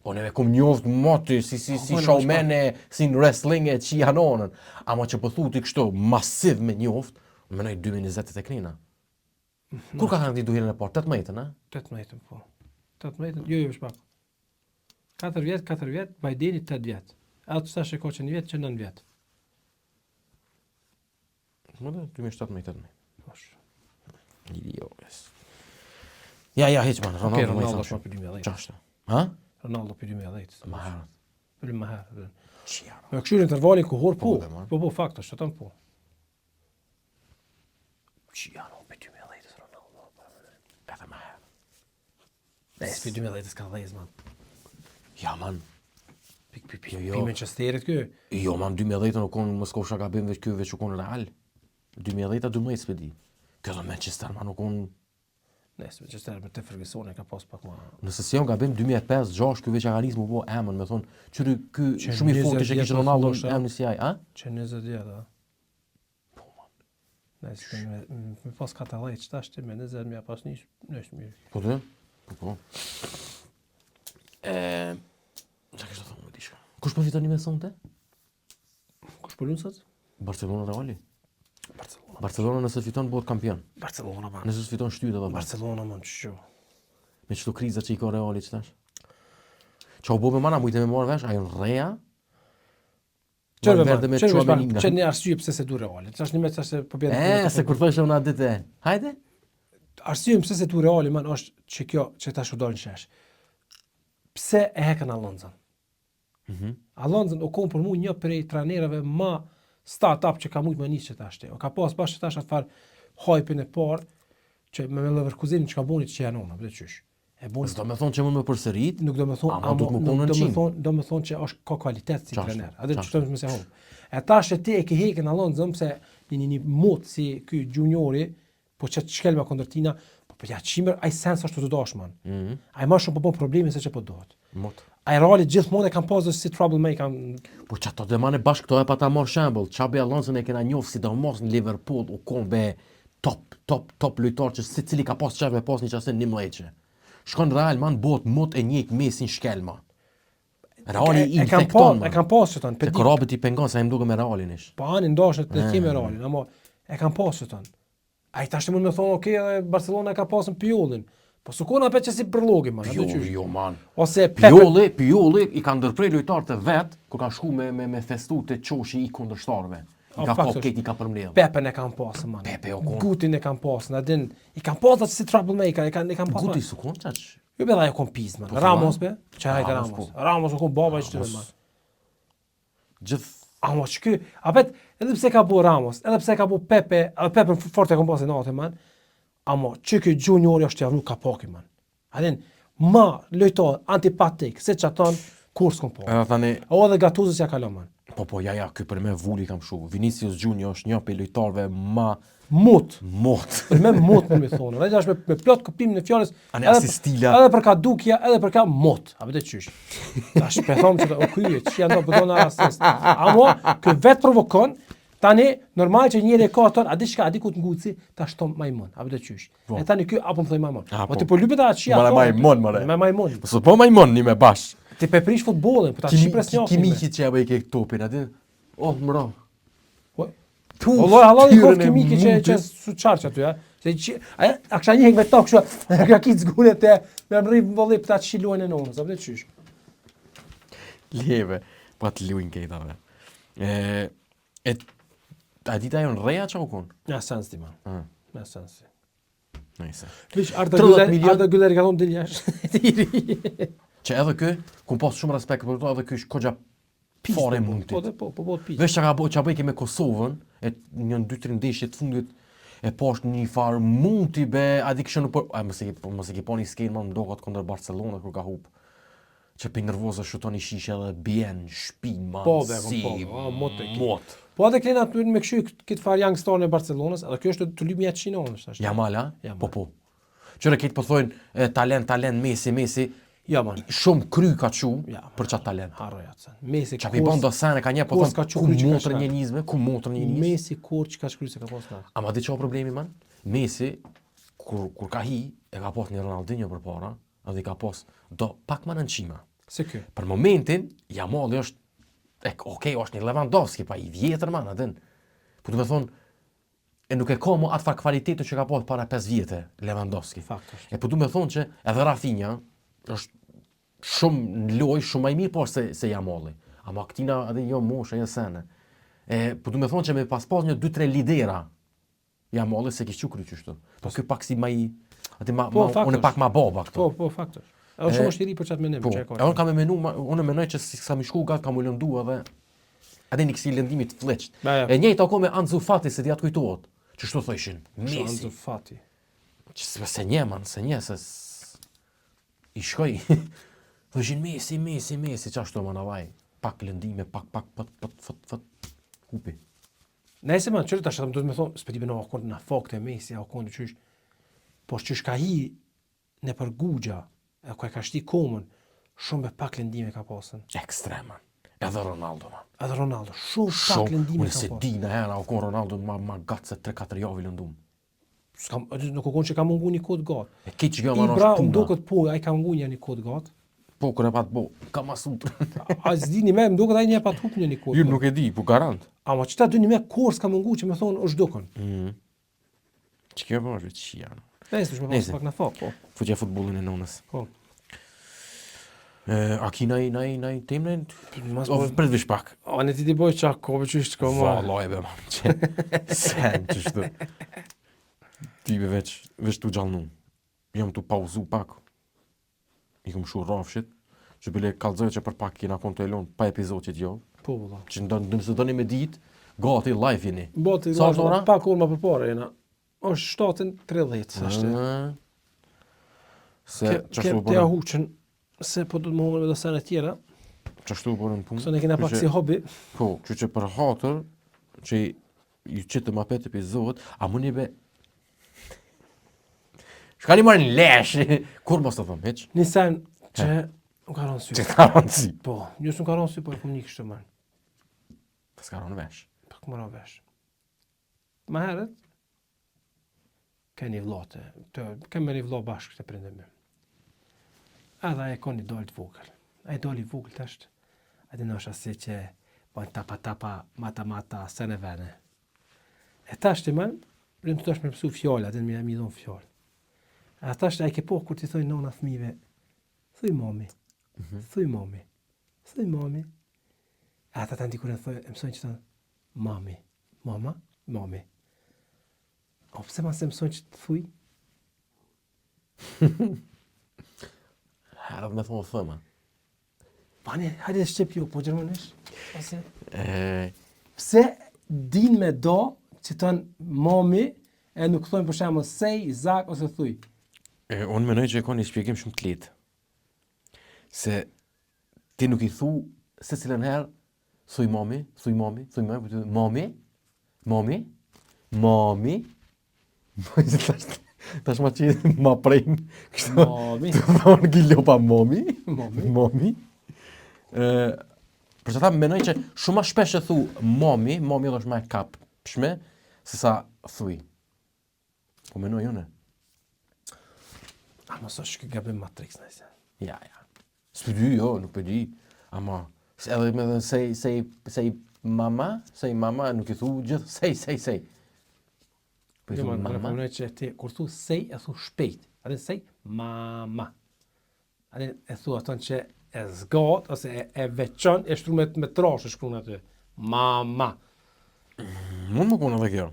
Po neve kum njoft moti si si si po, showman e si në wrestling e qi anonën. Ama që po thu ti kështu masiv me njoft, menoj 2020 e knina. Kur ka kandidu herën e parë? 18-ën, a? 18-ën, po. 18-ën, jo, jo, pak. 4 vjet, 4 vjet, Bideni 8 vjet. Edhe të tash e ka që një vjet, që 9 vjet. Më dhe, 2017, 18. Po. Jo, yes. Ja, ja, hiç man, Ronaldo. Okej, Ronaldo është për 2010. Qashtu. Ha? Ronaldo për 2010. Ma herët. Për më herët. Qia. Me kështu intervalin kohor po. Po, po, po, fakt është, atë po. Qia, no, për 2010 Ronaldo. Edhe më herët. Ne, s'pi 2010 ka 10 man. Ja man. Pik pik pik. Jo, jo. Pi Manchesterit ky. Jo man 2010 nuk kon mos kofsha gabim veç ky veç u kon Real. 2010 a 12 s'pe di. Kjo do Manchester man nuk kon Ne, se Manchester me të Ferguson e ka pas pak më. Nëse si jam gabim 2005 6 ky veç ja ka nis mu bo emën, me thon, qyry ky shumë i fortë që kishte Ronaldo emrin si ai, a? Që 20 vjet, a? Po man. Ne, se me, me pas 40 që tash ti me 20 me pas nis, nësh mirë. Po dhe? Po po. E, çka kishte thonë më diçka? Kush po fiton një me sonte? Kush po lun sot? Barcelona Reali. Barcelona. Barcelona nëse fiton bëhet kampion. Barcelona man. Nëse s'fiton shtyhet edhe. Barcelona man, çu. Me çto kriza që i ka Reali që tash? Qa u bo me mana, mujtë me marrë vesh, ajo në reja, Qërë me me qërë me që një arsye pse se du Reali. Tash një me tash se po bjen. E, se kur thoshe unë atë ditë. Hajde. Arsye pse se du Reali man është që kjo që tash u dal në shesh. Pse e hekën Alonso? Mm -hmm. Alonso u kon për mua një prej trajnerëve ma start-up që ka mujt me nisë që tash. O ka pas bash që tash atë far hype-in e parë. Që me me Leverkusen çka boni që janë ona, vetë qysh. E boni. S'do me thonë që më me përsërit, nuk do me thonë, ama do të më konë në qimë. Do, do me thonë që është ka kvalitet si trener. Atë që të më se hum. E tash e ti e ke hekën Alonso se një një, një mot si ky juniori, po që të shkelma kundër tina, po po ja qimër, ai sens është të dash man. Mm -hmm. Ai më shumë po bën probleme se që po duhet. Mot. Ai Reali gjithmonë e kanë pasur si troublemaker. Po që ato dhe mane bashkë këto e pa ta marrë shembull, Xabi Alonso e kena njoft sidomos në Liverpool u kon be top top top lojtar që secili ka pas qef me pas një qasen 11 Shkon Real man bëhet mot e njëjtë Messi në shkelma. Reali i e kanë infekton. pas, e kanë pas që Se Korabit i pengon se ai më duket me Realin ish. Po ani ndoshta të kemi Realin, ama e kanë pas që tonë. Ai tash mund me thonë, okay, edhe Barcelona e ka pasën Piolin. Po su kona apet që si bërllogi, man, atë qysh. Jo, man. Ose Pepe. Pioli, Pioli i ka ndërprej lojtarët e vet kur kanë shku me me me festu te qoshi i kundërshtarëve. I ka kap këtë i ka përmbledh. Pepen e kanë pasë, man. Pepe o kon. Gutin e kanë pasë, na din. I kanë pasë atë si troublemaker, i kanë i kanë pasë. Guti su kon çaq. Jo be ajo kon pis, man. Po, Ramos be, çaj hajde Ramos. Po. Ramos u kon baba i çtyre, man. Gjithë Amo që ky, apet, edhe pse ka bu Ramos, edhe pse ka bu Pepe, edhe Pepe fort e kom pasë natë, man, amo që ky juniori është javnu kapaki, man. A din, ma lojtar antipatik, se që aton, kur s'kom po. Edhe tani... O edhe Gattuso s'ja kalon, man. Po, po, ja, ja, ky për me vuli kam shu. Vinicius Junior është një prej lojtarëve ma Mut. Mut. Për me mut më mi thonë. Dhe është me, me plot kuptimin e fjalës. Ani edhe, asistila. Edhe për ka dukja, edhe për ka mut. A vete qysh. Tash pe thom që o kyje, që janë do po do asist. Amo, ky vet provokon, tani normal që njëri e ka ton, a di çka, a di ku të nguci, tash tom majmun. A vete qysh. Po. E tani ky apo më thoj majmun. Po ti po lypet atë çia. Mara majmun, more. Me majmun. Po s'po majmun një me bash. Ti pe prish futbollin, po ta shi pres një. Kimi që ja bëj ke topin aty. Oh, mro. Po Tu, Wallahi halal i koft Kimiki që që su qarq aty, ha. Se që a a kisha një hek me tokë kështu, ka kitë zgure te me mrri vëlli për ta çi luajnë në nonës, apo qysh. Leve, po të luajnë këta. E e a dita ajo në reja çka u kon? Ja sens ti man. Mm. Ja sens. Nëse. Vish Arda Güler, milion... Arda Güler ka thonë dil jashtë. Që edhe ky, kum pas shumë respekt për to, edhe ky është koxha fare po, mundit. Po, po, po, po, pis. Veç çka ka bo, çka bëjke me Kosovën, e një dy tre ndeshje të fundit e poshtë një farë mundi be, a di kishë nuk po, a mos e ke mos e ke pa një skenë më ndokat kundër Barcelona kur ka hup. Që prej nervoze shuton një shishe dhe bjen në shpi man po, be, si po, po, mot e mot. Po edhe klena aty me këshy këtë farë young star në Barcelonës, edhe kjo është të lyp një qinon është tash. Jamal, a? Jamal. Po po. Qyre këtë po thojnë e, talent, talent, Messi, Messi. Ja, man. Shumë kry ka çu ja, për qatë talent. Harroj atë sen. Messi Qa pi bon do sene ka një po thonë ku motrën një nizme, ku motrën një nizme. Messi kur që ka shkry se ka pas na. Ama di çka problemi man? Messi kur kur ka hi e ka pas një Ronaldinho përpara, edhe i ka pas do pak më nën qima. Se ky. Për momentin, Jamali është, e, okej, është një Lewandowski, pa i vjetër man, adin. Po du me thonë, e nuk e ka më atë farë kvalitetit që ka pas para 5 vjete, Lewandowski. Fakt është. E po du me thonë që edhe Rafinha është shumë në lojë, shumë më i mirë po se, se Jamali. Ama këtina edhe jo moshë, jo sene. E, po du me thonë që me pas pas një 2-3 lidera, Jamali se kish qukry qështu. Po ky pak si ma i aty ma, po, ma unë pak ma baba këtu. Po, po, fakt është. Edhe shumë është i ri për çat mendim po, që e ka. Unë kam e menu, unë mendoj që si sa më shku gat kam u lëndu edhe edhe një kësi lëndimi të flliqt. E njëjta kohë me Ansu Fati se di atë kujtohet. Që shtu thojshin, Messi. Ansu Fati. Që se, se një man, se një se i shkoj. Thojshin Messi, Messi, Messi, qashtu man avaj. Pak lëndime, pak pak pët pët fët fët hupi. Nëse më çfarë tash do të më thonë, s'po di bënë akon në fakte Messi apo kon qysh. Po qysh ka hi në për guxha, e ku e ka shti komën, shumë me pak lëndime ka pasën. Ekstrema. Edhe Ronaldo man. Edhe Ronaldo, shumë pak lëndime ka pasën. Unë se di në herë, o kon Ronaldo ma, ma gatë se 3-4 javë i lëndum. S'kam, nuk u kon që ka mungu një kohë gatë. E ke që kjo më Ibra, më duket po, ai ka mungu një një kohë gatë. Po, kur e pat bo, ka masu. A s'di një me, më duket ai një e pat hup një një kohë. Ju nuk e di, po garant. Ama që ta dy një me, kur s'ka mungu që me thonë është dukën. Mm. Që kjo po është vetë janë. Nëse, më pas pak në fakt, po. Futja futbollin e nonës. Po. E, a ki naj, naj, naj temë në? Mas po, prit vish pak. A në ti ti boj çak, ko për qysh të ma. Vallaj be, man, që sen që shtu. Ti be veç, veç tu gjallnu. Jam tu pauzu pak. I kom shu rafshit. Që bile kallzoj që për pak kena kon të e lon pa epizod që t'jo. Po, po, Që ndo, nëse doni me ditë, gati live jeni. Boti, Sa është ora? Pak orë më përpara jena. Është 7:30 është. Mm. Se Ke qashtu ke t'ja po huqën se po do të më hongër me do sene tjera. qashtu po në punë. Se ne kena pak Kështu si që- hobi. Po, kështu që për hatër që ju qitëm apet episod, a mundi be Shka një marrin lesh, kur mos të thëm, hiq, Një sen që nuk ka rënë sy. që ka rënë si, Po, jo s'u ka rënë sy, po e kom një kështu më. të s'ka rënë vesh. Pak më rënë vesh. Më herët ke një vlla të, të kemë një vlla bashkë të prindër mi. Edhe ai e ka një djalë të vogël. Ai djali i vogël tash, a di është asi që bën tapa tapa, mata mata, sene vene. E tash ti më, rëmë të tash me mësu fjalë, atë më mi dhon fjalë. E tash ai ke po kur ti thojnë nona fëmijëve, thuj mami, Mm -hmm. thuj mami, thuj mami. E ata tani kur e thojnë, e mësojnë që thonë mami, mama, mami. O pse ma se mësojnë që të thuj? Herët me thonë thëma. Pani, hajde shqip jo, po gjermanisht? Ose? E, Pse din me do që thonë mami e nuk thonë për shembull sej, zak ose thuj? e, unë menoj që e ka një shpjegim shumë të lehtë. Se ti nuk i thu se cilën herë thuj mami, thuj mami, thuj mami, po ti thu mami, mami, mami, mami, tash, tash ma që ma prejnë, kështu, Mami, të thonë gilopa mami, mami. mami. E, për që ta menoj që shumë ma shpesh e thu mami, mami edhe është ma e kapshme, se sa thuj. Po menoj unë. A mos është ky gabim Matrix nëse. Ja, ja. S'po di, jo, nuk po di. Ama, se edhe me thënë sej, sej, sej mama, sej mama, nuk i thu gjithë, sej, sej, sej. Po i Jo, thu ma, unë po mama. mendoj që ti kur thu sej e thu shpejt. A din sej mama. A din e thu aton që e zgat ose e, e veçon e shtru me me trash e shkruan aty. Mama. Mund më konë edhe kjo.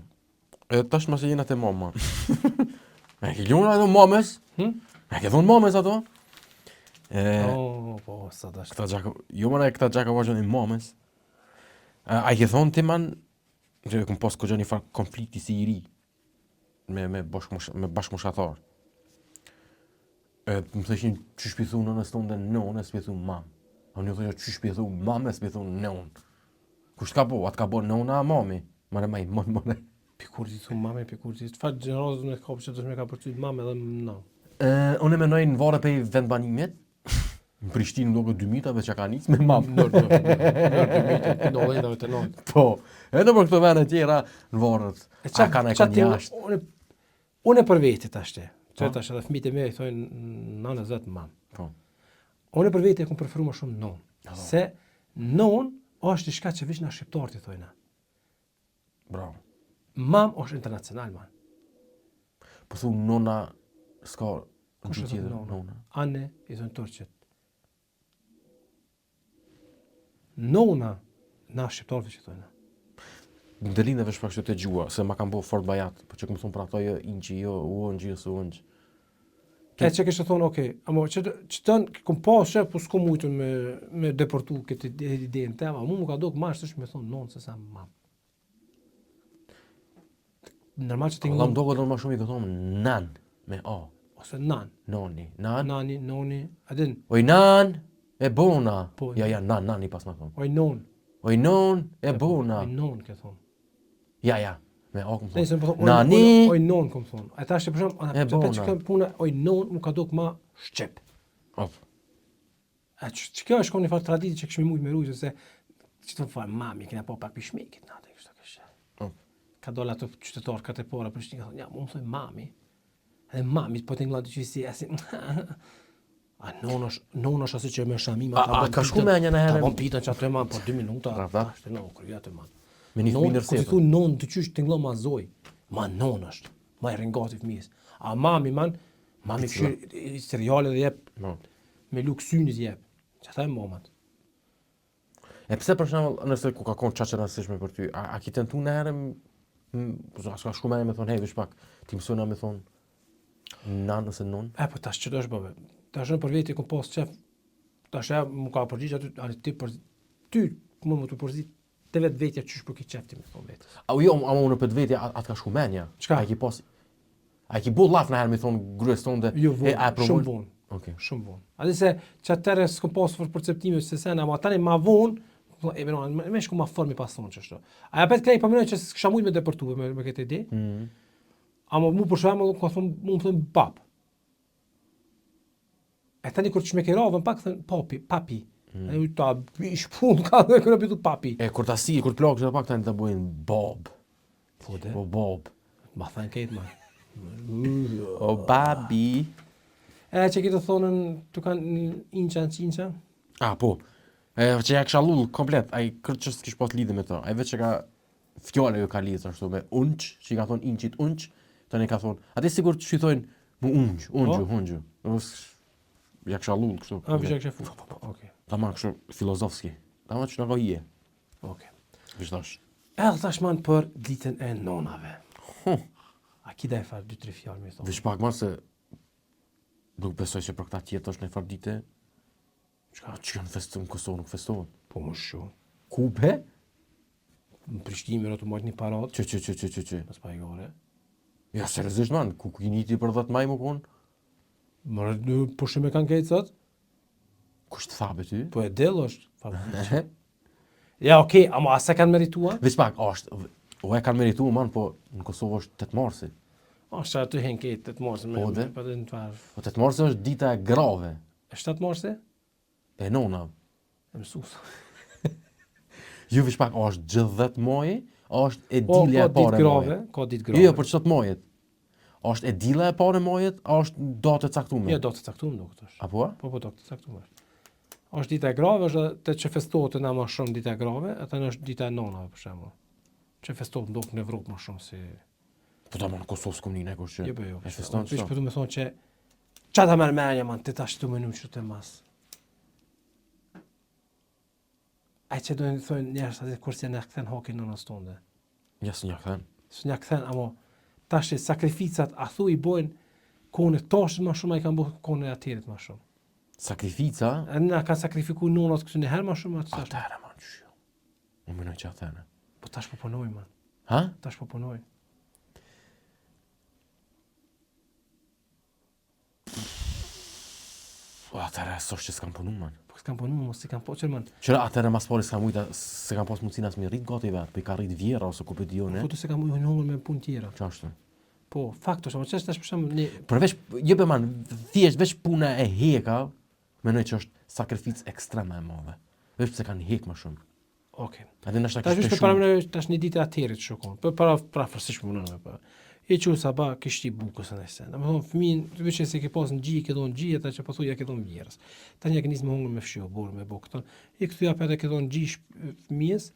E tash mos e jena te mama. E ke lënë ato mamës? Hm? E ke thonë mamës ato? E, Oh, po, sa dash. këta gjaka, jo më këta gjaka vazhdon i mamës. A, a i ke thonë ti man, që e kum pas kogja një farë konflikti si i ri me me bashkëmosh me bashkëmoshatar. E më thëshin qysh pi thu nënës tonë dhe nonë, s'pi thu mam. A unë ju thosha qysh pi thu mam, s'pi thu nonë. Kush t'ka bo? Atë ka bo nona a mami? Mare ma i mon mone. Pi kur ti thu mami, pi kur ti. Çfarë gjeneratës me kap që do të më ka përcyt mami edhe no. E, unë e menoj në vare pej vendbanimit. Në Prishtinë më duket 2000-tave që ka nis me mam. Në në në në në në në Po, edhe për këto vende tjera në varet. E A qa, kanë e qa kanë ti, jashtë. unë, unë për vete tash te. Që Po. tash edhe fëmijët e mi i thonë nënë zot mam. Po. Unë për vete e kom preferu më shumë non. Se non është diçka që veç na shqiptarët i thojna. Bravo. Mam është internacional, man. Po thu nona s'ka Kush e gjuhë thot tjetër, nona? nona. Ane i thonë turqit. Nona na shqiptarët veç i thojna. Në dëline vesh pak kështu të gjua, se ma kanë bo fort bajat, po që këmë thonë për ato jo inqi, jo u ëngji, jo su ëngj. E që kishte thonë, okej, ama që që tën kom pas që po s'kom mujtun me me depërtu këtë ide- idenë teme, mu më ka dok më është me thonë non se sa mam. Normal që ti Allah më doket unë ma shumë i këthomë nan, me a, ose nan, noni, nan, nani, noni, a din, oj nan, e bona, Po. ja, ja, nan, nan i pas ma thonë. oj non, Oj non, e bona, oj non ke thonë. ja, ja, me a këmë Nëse thonë. po thonë, Nani, oj non kom thonë. A tash për shembull, E ana bona. që kjo puna oj non më ka dok ma shqip. Op, A që, që kjo është një farë traditë që kishmi mujt me rujtë, se që të farë mami, kena po pak pishmikit, në atë kështu kështë. Op. Ka dola ato qytetarë këtë e para për ka thonë, ja, mu më thoj mami. Edhe mami, po të ngla të qysi, asi, a non është, non është asi që me shami, ma A- ta a bon ka shku pitën- menja në herë? Ta bon pitën që aty ma, po 2 minuta, Rafta. tash të no, krye aty ma. Me një Non, fëmijë kur ti nërsetën. thu non të qysh të nglo ma zoj, ma non është, ma i rëngati fëmijës. A mami, man, mami këshyr seriale dhe jep, No. me luksynit jep. Që ata e mamat. E pse për shembull, nëse ku ka konë çaq e rëndësishme për ty, a, a ki tentu në herë, m- m- a s'ka shku mendja me thonë, hej, veç pak, ti mësojna me thonë nan ose non? E, po tash që do është bëve. Tash unë për veti kom pas qef, tash e më ka përgjigj aty, ani ti për ty mund më të përzi te vetë vetja qysh për ki qef ti me thonë vetes. A jo, ama unë për të vetja, a, a të ka shku mendja? Çka? A i ki pas... A ki bo llaf në herë me thonë grues tonde? Jo, vonë, e, a e provon? shumë vonë. Okej. Shumë vonë. A di se që atëherë s'kom pas për perceptime se sena, ama tani ma vonë, po, e menon, me, me shku ma formi pason që ashtu. A ja pet krejt po menoj që s'kisha mujt me depërtu me, me këtë ide. Mm. Ama mu për shembull ka thonë, mu më thonë bab. E tani kur të me radhën pak thon papi, papi. Mm. E ta bish punë ka dhe kur e bitu papi. E kur ta si, kur të plakë, pak tani ta bojnë bob. Po de. Po bob. Ma thënë krejt ma. O babi. E që këtë thonën, tu kanë inqa në qinqa? A, po. E, që ja kisha lull komplet, ai kërë që s'kish pas lidhje me to. Ai veç që ka fjala ju ka lidhë ashtu me unq, që i ka thonë inqit unq, tani ka thonë, atë sigur që i thonë mu unq, unqu, Po. unqu. Do s- Ja kisha lull kështu. A, vishë kisha fut. Okej. Tamam kështu filozofski. Tamam që na ka hije. Okej. Vish tash. Edhe tash man për ditën e nonave. Huh. A ki da e farë dy, tre fjalë me thonë? Vish pak ma se nuk besoj se për këta tjetër është në farë dite. Çka? Që janë festu në Kosovë nuk festohet. Po më shumë. Ku be? Në Prishtinë mërë të majtë një paradë. Që që që që që që. Mos pa i gore. Ja, seriozisht man, ku ku kini ti për 10 maj më konë? Mërë, po shumë e kanë kejtë sot? Kush të tha be ty? Po e del është. Fa, ja, okej, ama a se kanë meritua? Veç pak, a është, o e kanë meritu, man, po në Kosovë është 8 marsi. Është aty hen kejtë 8 marsi. Me, Po, dhe? me, po dhe në të farë. Po 8 marsi është dita e grave, E 7 marsi? e nona. E mësus. Ju veç pak, a është gjithë 10 maji, a është e Po, dilja ka e parë ditë e grave, majit? ka ditë grave. Jo, jo, për çdo të majit. A është e dila e parë e majit, a është datë e caktuar? Jo, datë të caktuar nuk është. Apo? a? Po, po, datë të caktuar. Është dita e grave, është të që festohet në më shumë dita e grave, ata është dita e nonave për shembull. Që festohet ndok në Evropë më shumë si Po ta më në Kosovë s'kom një kush që. Jo, po jo. E feston Veç çdo. po du me thonë që qa ta merr mendja man, ti tash tu menu çu të mas. Ai që do të thonë njerëz aty kur s'janë kthen hakin nënës tonde. Ja s'nja kthen. S'nja kthen, amo tash e sakrificat a thu i bojnë kohën e tashit më shumë a i kanë bërë kohën e atyrit më shumë. Sakrifica? E na kanë sakrifiku nonat këtu një herë më shumë atë tash. Atëherë man, qysh jo. Unë mendoj që atëherë. Po tash po punojnë man. Ha? Tash po punojnë. Po atëherë s'është që s'kam punu man. Po s'kan punu, mos i kanë po çer man. Qëra atëherë mas pari s'kam mujta, se kam pas mundësinë as me rrit gati vet, po i ka rrit vjera ose ku po di unë. Po tu se kanë mujtë hongër me punë tjera. Qashtu. Po, fakt është, ama ç'është tash për shembull një Përveç, jo be man, thjesht veç puna e heka, mendoj që është sakrificë ekstreme e madhe. Veç pse kanë hek më shumë. Okej. Atë ndoshta Tash kish veç peshu. për paramendoj tash një ditë atërit shokon. Për para prafërsisht më me pa. I çu sabah kish ti bukës në sen. Domethënë fëmin, veç se ke pas në gji, ke dhon gji, ata që po thuja ke dhon vjerës. Tani ja ke nis me hongër me fshiu burr me bukë këton. I kthy apet e ke dhon gji shp- fëmijës,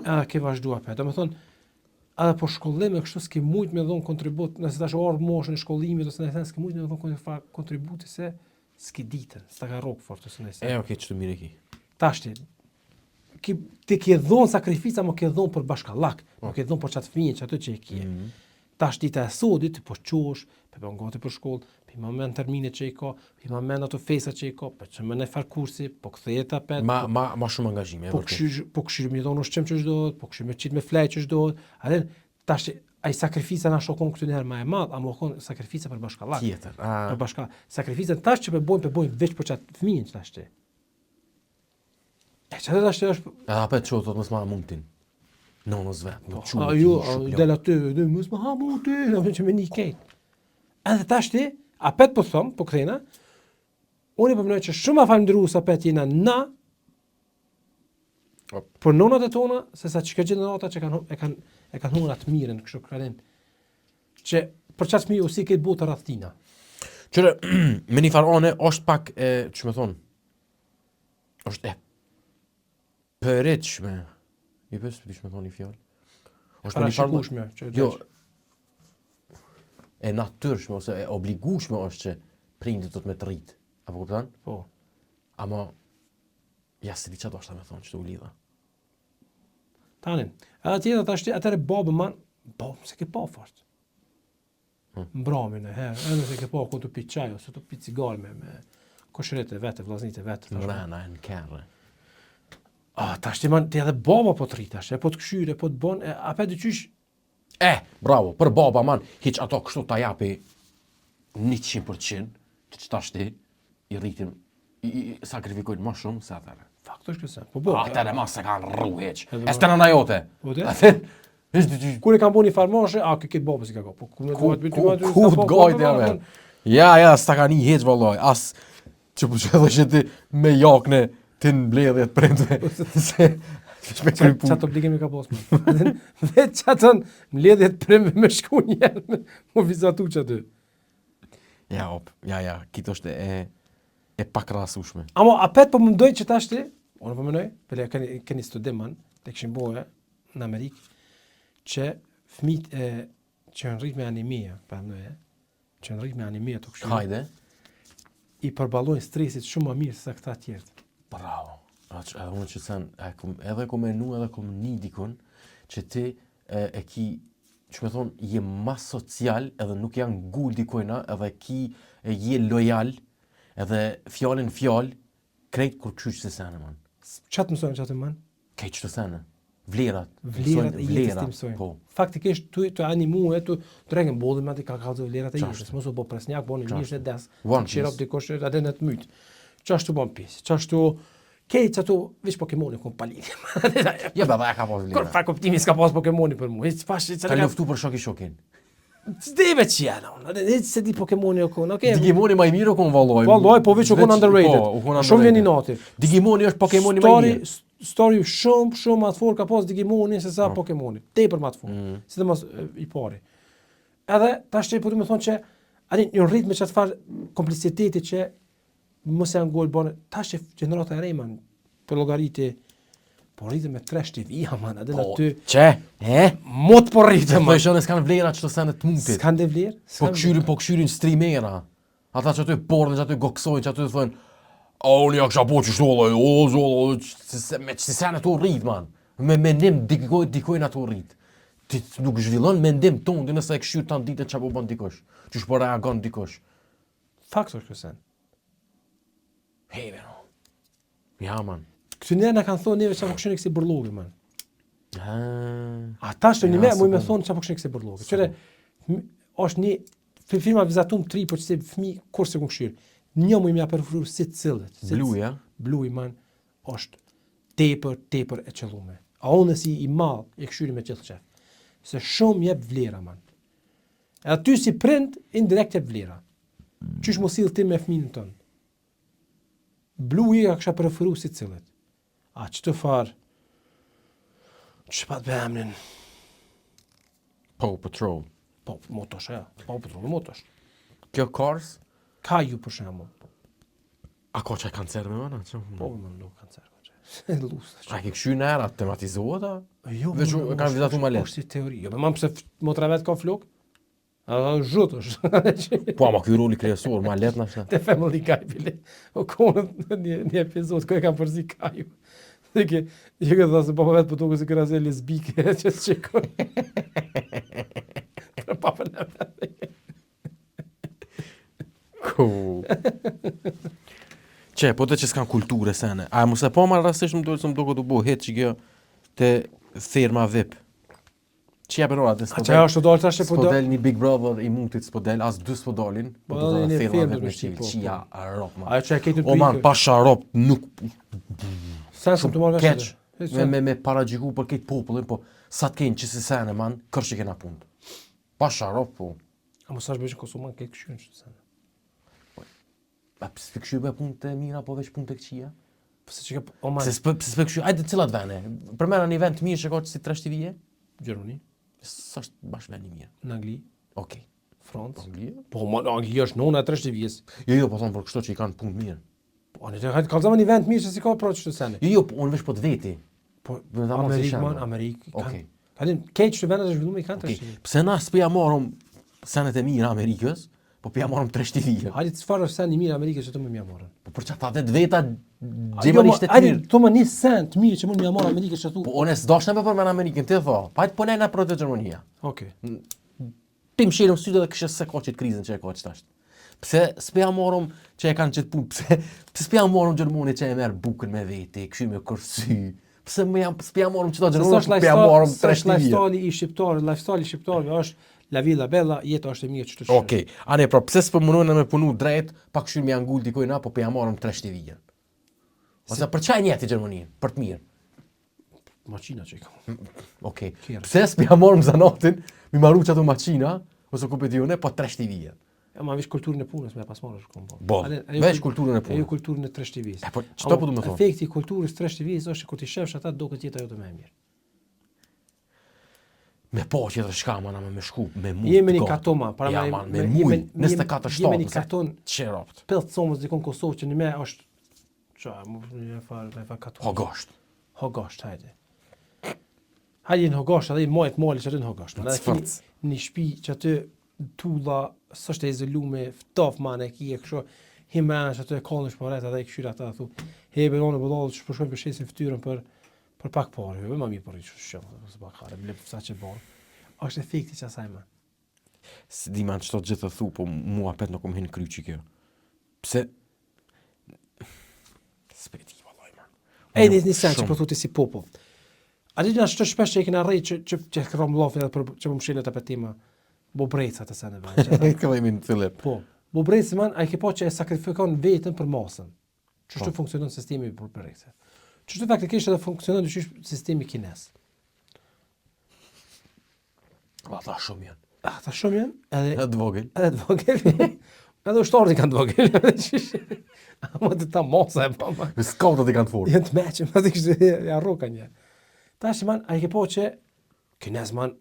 edhe ke vazhdu apet. Domethënë edhe po shkollim e kështu s'ke mujt me dhon kontribut, nëse tash u ardh moshën e shkollimit ose në sen s'ke mujt me dhon kontribut kontributi se s'ke ditën, s'ta ka rrok fort ose nëse. E, okej, ç'të mirë e ki. Tash ti, ki, ti ke dhonë sakrifica, mo ke dhonë për bashkallak, mo ke dhonë për qatë fëmijën, që ato që e kje. Mm -hmm. Tash dita e sodit, ti po qosh, pe bën gati për shkollë, pe ma men terminet që i ka, pe ma men ato fesat që i ka, pe që më në farë kursi, po kthehet apet, Ma ma ma shumë angazhime, e po vërtet. këshyr, po këshyr me dhonë ushqim që çdohet, po këshyr me qit me flej që çdohet. A din, tash ai sakrifica na shokon këtu një herë më e madh, ama kon sakrifica për bashkallak. Tjetër. A, Për bashka, sakrificën tash që po bojnë, po bojnë veç për qatë fëmijën që tash ti. E çfarë tash është edhe apet ço thot mos ma mundin. Nonës vet, më çu. A jo, a, del aty, dhe mos më ha mu ty, do të që me një kejt. Edhe tash ti, apet po thom, po kthena, unë po mendoj që shumë ma falënderues apet jena na Op. për nonat e tona, se sa që kjo gjenerata që kanë e kanë e kanë humbur atë mirën, kështu kanë që për çat fëmijë ose këtë botë rreth tina. Qëre, me një farë ane, është pak e, që me thonë, është e përitshme. I pes, di që me thonë një fjalë. Është me një farë Parashikueshme, që Jo, e natyrshme ose e obligueshme është që prindit do të me të rrit. Apo kupton? Po. Ama ja se di çfarë do të me thonë që të u lidha. Tani, edhe tjetra tash ti atëre babë man, babë se ke pa fort. Hmm. Mbramin e herë, edhe se ke pa ku të pi çaj ose të pi cigare me me koshëret e vetë, vllaznit e vetë. tash. Mrena e në kerre. Ah, tash ti man, ti edhe baba po të rrit tash, e po të këshyre, po të bën, e apet dyqysh. E, bravo, për baba man, hiç ato kështu ta japi 100% që që tash ti i rritin, i, i, i sakrifikojnë më shumë se atëherë. Fakt është kjo Po po. Atëherë ma se kanë rru hiç. E s'të nëna jote. Po de? Atëherë, hiç dy dy. Kur e kanë bo një farmashe, a ky këtë babës i ka go. Po ku më Ku, duhet ku, ku të gajtë ja me. Ja, ja, s'ta ka një hiç vallaj, as që po që thoshe ti me jakne ti në mbledhje të prindve, se se me kry punë. Qatë obligimi ka pas më. Vetë qatën mbledhje të prindve me shku njerë, me mu vizatu që aty. Ja, op, ja, ja, kito është e, e pakrahasueshme. Amo, apet po mendoj që tash ti, unë po mendoj, pele keni, keni studim man, të kishin bo e, në Amerikë, që fëmijët e që janë rrit me anemia, pa mendoj, e, që janë rrit me anemia të kështu. Hajde. I përballojnë stresit shumë më mirë se sa këta tjerët. Bravo. Aq, edhe unë që sen, e kum, edhe kum menu edhe kum ni dikun, që ti e, e ki, që me thonë, je ma social edhe nuk janë ngul dikujna, edhe ki, e, je lojal, edhe fjalën fjalë, krejt kur kështu që se sene, man. Çat mësojnë çatë man? Krejt që të sene. Vlerat. Vlerat e jetës ti mësojnë. Po. Faktikisht tu të animu e tu të rengën bolli me atë ka kallzu vlerat e jetës, mos u bë presnjak, bëni mirë se des. Qirop dikush atë në të myt. Çashtu bën pis. Çashtu Kejt që ato, veç Pokemoni ku pa lidhje. Jo, baba e ka pas vlera. Kur fa kuptimi s'ka pas Pokemoni për mua. Hiç pash çfarë. Ka luftu për shoki shokin. S'di veç janë unë, edhe hiç se di Pokemoni o kon, okej. Digimoni më i mirë o kon valloj. Valloj, po veç o kon underrated. Po, o kon underrated. Shumë vjen inati. Digimoni është Pokemoni më i mirë. Story shumë shumë më të fortë ka pas Digimoni se sa po. Pokemoni. Tepër më të fortë. Mm. Sidomos i pari. Edhe tash që po du me thonë që ani një rrit me çat far kompliciteti që mos janë gol bën tash që gjenerata e re man për llogariti po rritet me trash TV man atë po, aty çe he mot po rritet po ishin s'kan vlera çto sene të mutit s'kan dhe vlerë po kshyrin po kshyrin streamera ata që aty pornë që aty goksojnë që aty thonë a unë ja kisha po qështu vallai o zo se se me çi sene tu rrit man me mendim dikoj dikojnë ato rrit ti nuk zhvillon mendim tonë nëse e kshyr tan ditën çka po bën dikush qysh po reagon dikush Fakt është kjo sen. Hej, no. Ja, man. Këty ne na kanë thonë neve çfarë po kshyrin kësi bërllogi, man. Ha. A tash të një me, mu me thonë çfarë po kshyrin kësi bërllogi. Qyre, është një filma vizatum tri, po që si fëmi kur se kun kshyr. Një mu më ja preferu si cilët. Si Bluey, ja? Bluey, man, është tepër, tepër e qëllume. A unë si i madh e kshyri me gjithë qef. Se shumë jep vlera, man. Edhe ty si prind, indirekt jep vlera. Qysh mu sill ti me fëmijën tënd? Bluey ja kisha preferu si cilët. A që të farë? Që pa të be emnin? Paw Patrol. Po, motosh, ja. Paw Patrol, motosh. Kjo Cars? Kaju për shembull. A ka qaj kancer me mana? Që? Po, më nuk kancer. ka qaj. Lusë. A ke këshy në era, tematizohet a? Jo, Veç më, u- kanë vizatu ma lehtë. Është si teori. Jo, më pse motra vet ka flok? A zhut është. Po, ama ky roli kryesor, ma lehtë nashta. Te Family Guy bile. O konë në një, një epizod ku e kanë përzi Kaju. Dhe ke, jo ke tha se papa vetë po duket si kërase lesbike që s'shikon. Për papën e vet. Ku? Që, po të që s'kan kulturë sene. A mos e po marrë rastësisht më duhet se më duket u bo hit që kjo te ferma VIP. Që ja ora të A që ajo është të dalë tash po S'po do. del një Big Brother i mutit, s'po del, as dy s'po dalin. Po Po do edhe të një ferma fermë VIP do me të shti, qilë, po, qia rop, man. Ajo që e ke të O man, pasha rop, nuk Sa s'm të marrë vesh. keq. atë. Me, me, me paragjyku për këtë popullin, po sa të kenë që si sene, man, kërsh që kena punë. Pasha rop, po. A mos është bëjë Kosovë man këtë këshyrin çdo sen. A pse s'pe këshyr bëj punë të mira, po veç punë të këqija? Pse që ka o man Pse s'pe pse s'pe këshyr, ajde cilat vende? Përmenda një vend të mirë që ka si trash TV-je? Gjermani, S'është bash vend i mirë. në Angli, Okej. Francë. Anglia? Po man Anglia është nona e trash TV-s. Jo, jo, po thon për kështu që i kanë punë të mirë. Po anë të hajt kallzama një vend të mirë që si ka pra çdo sen. Jo, jo, po unë veç po të veti. Po Do ta marr si Amerikë shembull. man, Amerikë kanë. Okej. Ka din keq të vendet e zhvilluara i kanë Okej. trash TV. Pse na s'po ja marrëm senet e mira Amerikës, po po ja marrëm trash TV-je. Hajde çfarë është sen i mirë Amerikës që të më mja marrën. Po për çfarë vetë veta Jo, gjema ma, një shtet Hajde, mirë. thoma një sen të mirë që mund mja marrë Amerikës që thu. Po unë s'dashna me përmend Amerikën, ti tho. Pa hajde po ne na pro të Gjermania. Okej. Ti më shirëm sytë edhe kështë se ka qëtë krizën që e ka që tash. Pse s'po ja morëm që e kanë qëtë punë, pse, pse s'po ja morëm Gjermani që e merr bukën me veti, këshy me kërsy. Pse më jam s'po ja marrim qëta Se gjermanët, s'është po ja marrim lifestyle, s'është 3 vjet. lifestyle i shqiptarëve, lifestyle i shqiptarëve është la villa bella, jeta është e mirë çto çto. Okej, ane pra pse s'po munojnë me punu drejt, pa këshyr me ja ngul dikujt na, po po ja marrim 3 vjet. Ose për çfarë njeh ti Gjermaninë? Për të mirë. Maqina që i ka. Okej. Kjerë. Pse s'po ja marrim zanatin, mi maru qato maqina, ose ku pe di unë, po 3 vjet. Ja, ma veç kulturën e punës me pas marrë shkon po. Bo, veç kulturën e punës. Ajo kulturën e treshtivisë. E, po, çto po du me thonë? Efekti i kulturës treshtivisë është që kur ti shefsh ata duket jeta jote më e mirë. Me po tjetër shka mana me me shku, me mujt. Jemi një gati. katon, ma, para Ja, me- man, me me- mujt, jemi- 24 jemi një 7. katon. Qeropt. Pellë somës dikon Kosovë që një me është qa, më një farë, një farë katon. Hogosht. Hogosht, hajde. Hajde në Hogosht, edhe i majt mali që aty në Hogosht. Në Edhe keni cfërc. një shtëpi që aty tulla, s'është e izolume, ftoft man e kije kështu, himena që aty e kallën shporet edhe i këshyr ata thu, he be në budallë që po shkojnë për shesin fytyrën për për pak parë, jo, më mirë për kështu shumë, ose pak hare, ble sa që bën. Është efekti që asaj më. Si di man çto gjithë të thu, po mua apet nuk më hyn kryqi kjo. Pse? S'pe di vallai man. E një një sen që Shumë. po thotë si popull. A di na çto shpesh që i kena rrit që që që kërëm llafin edhe për që po mshelet apo tema. Bobrecat e seneve. që ata- Këllemi në fillim. Po. Bobreci man, ai ke pa që e sakrifikon veten për masën. Qështu Po. funksionon sistemi i bobrecit. Qështu faktikisht edhe funksionon dyqysh sistemi kinez. Ata shumë janë. Ata shumë janë, edhe Edhe të vogël. edhe të vogël. edhe ushtarët i kanë të vogël. Ama të ta masa e pa ma. Me skautat i kanë të fortë. Janë të meqëm, atë kishte ja rroka një. Tash man, ai ke po që kinez man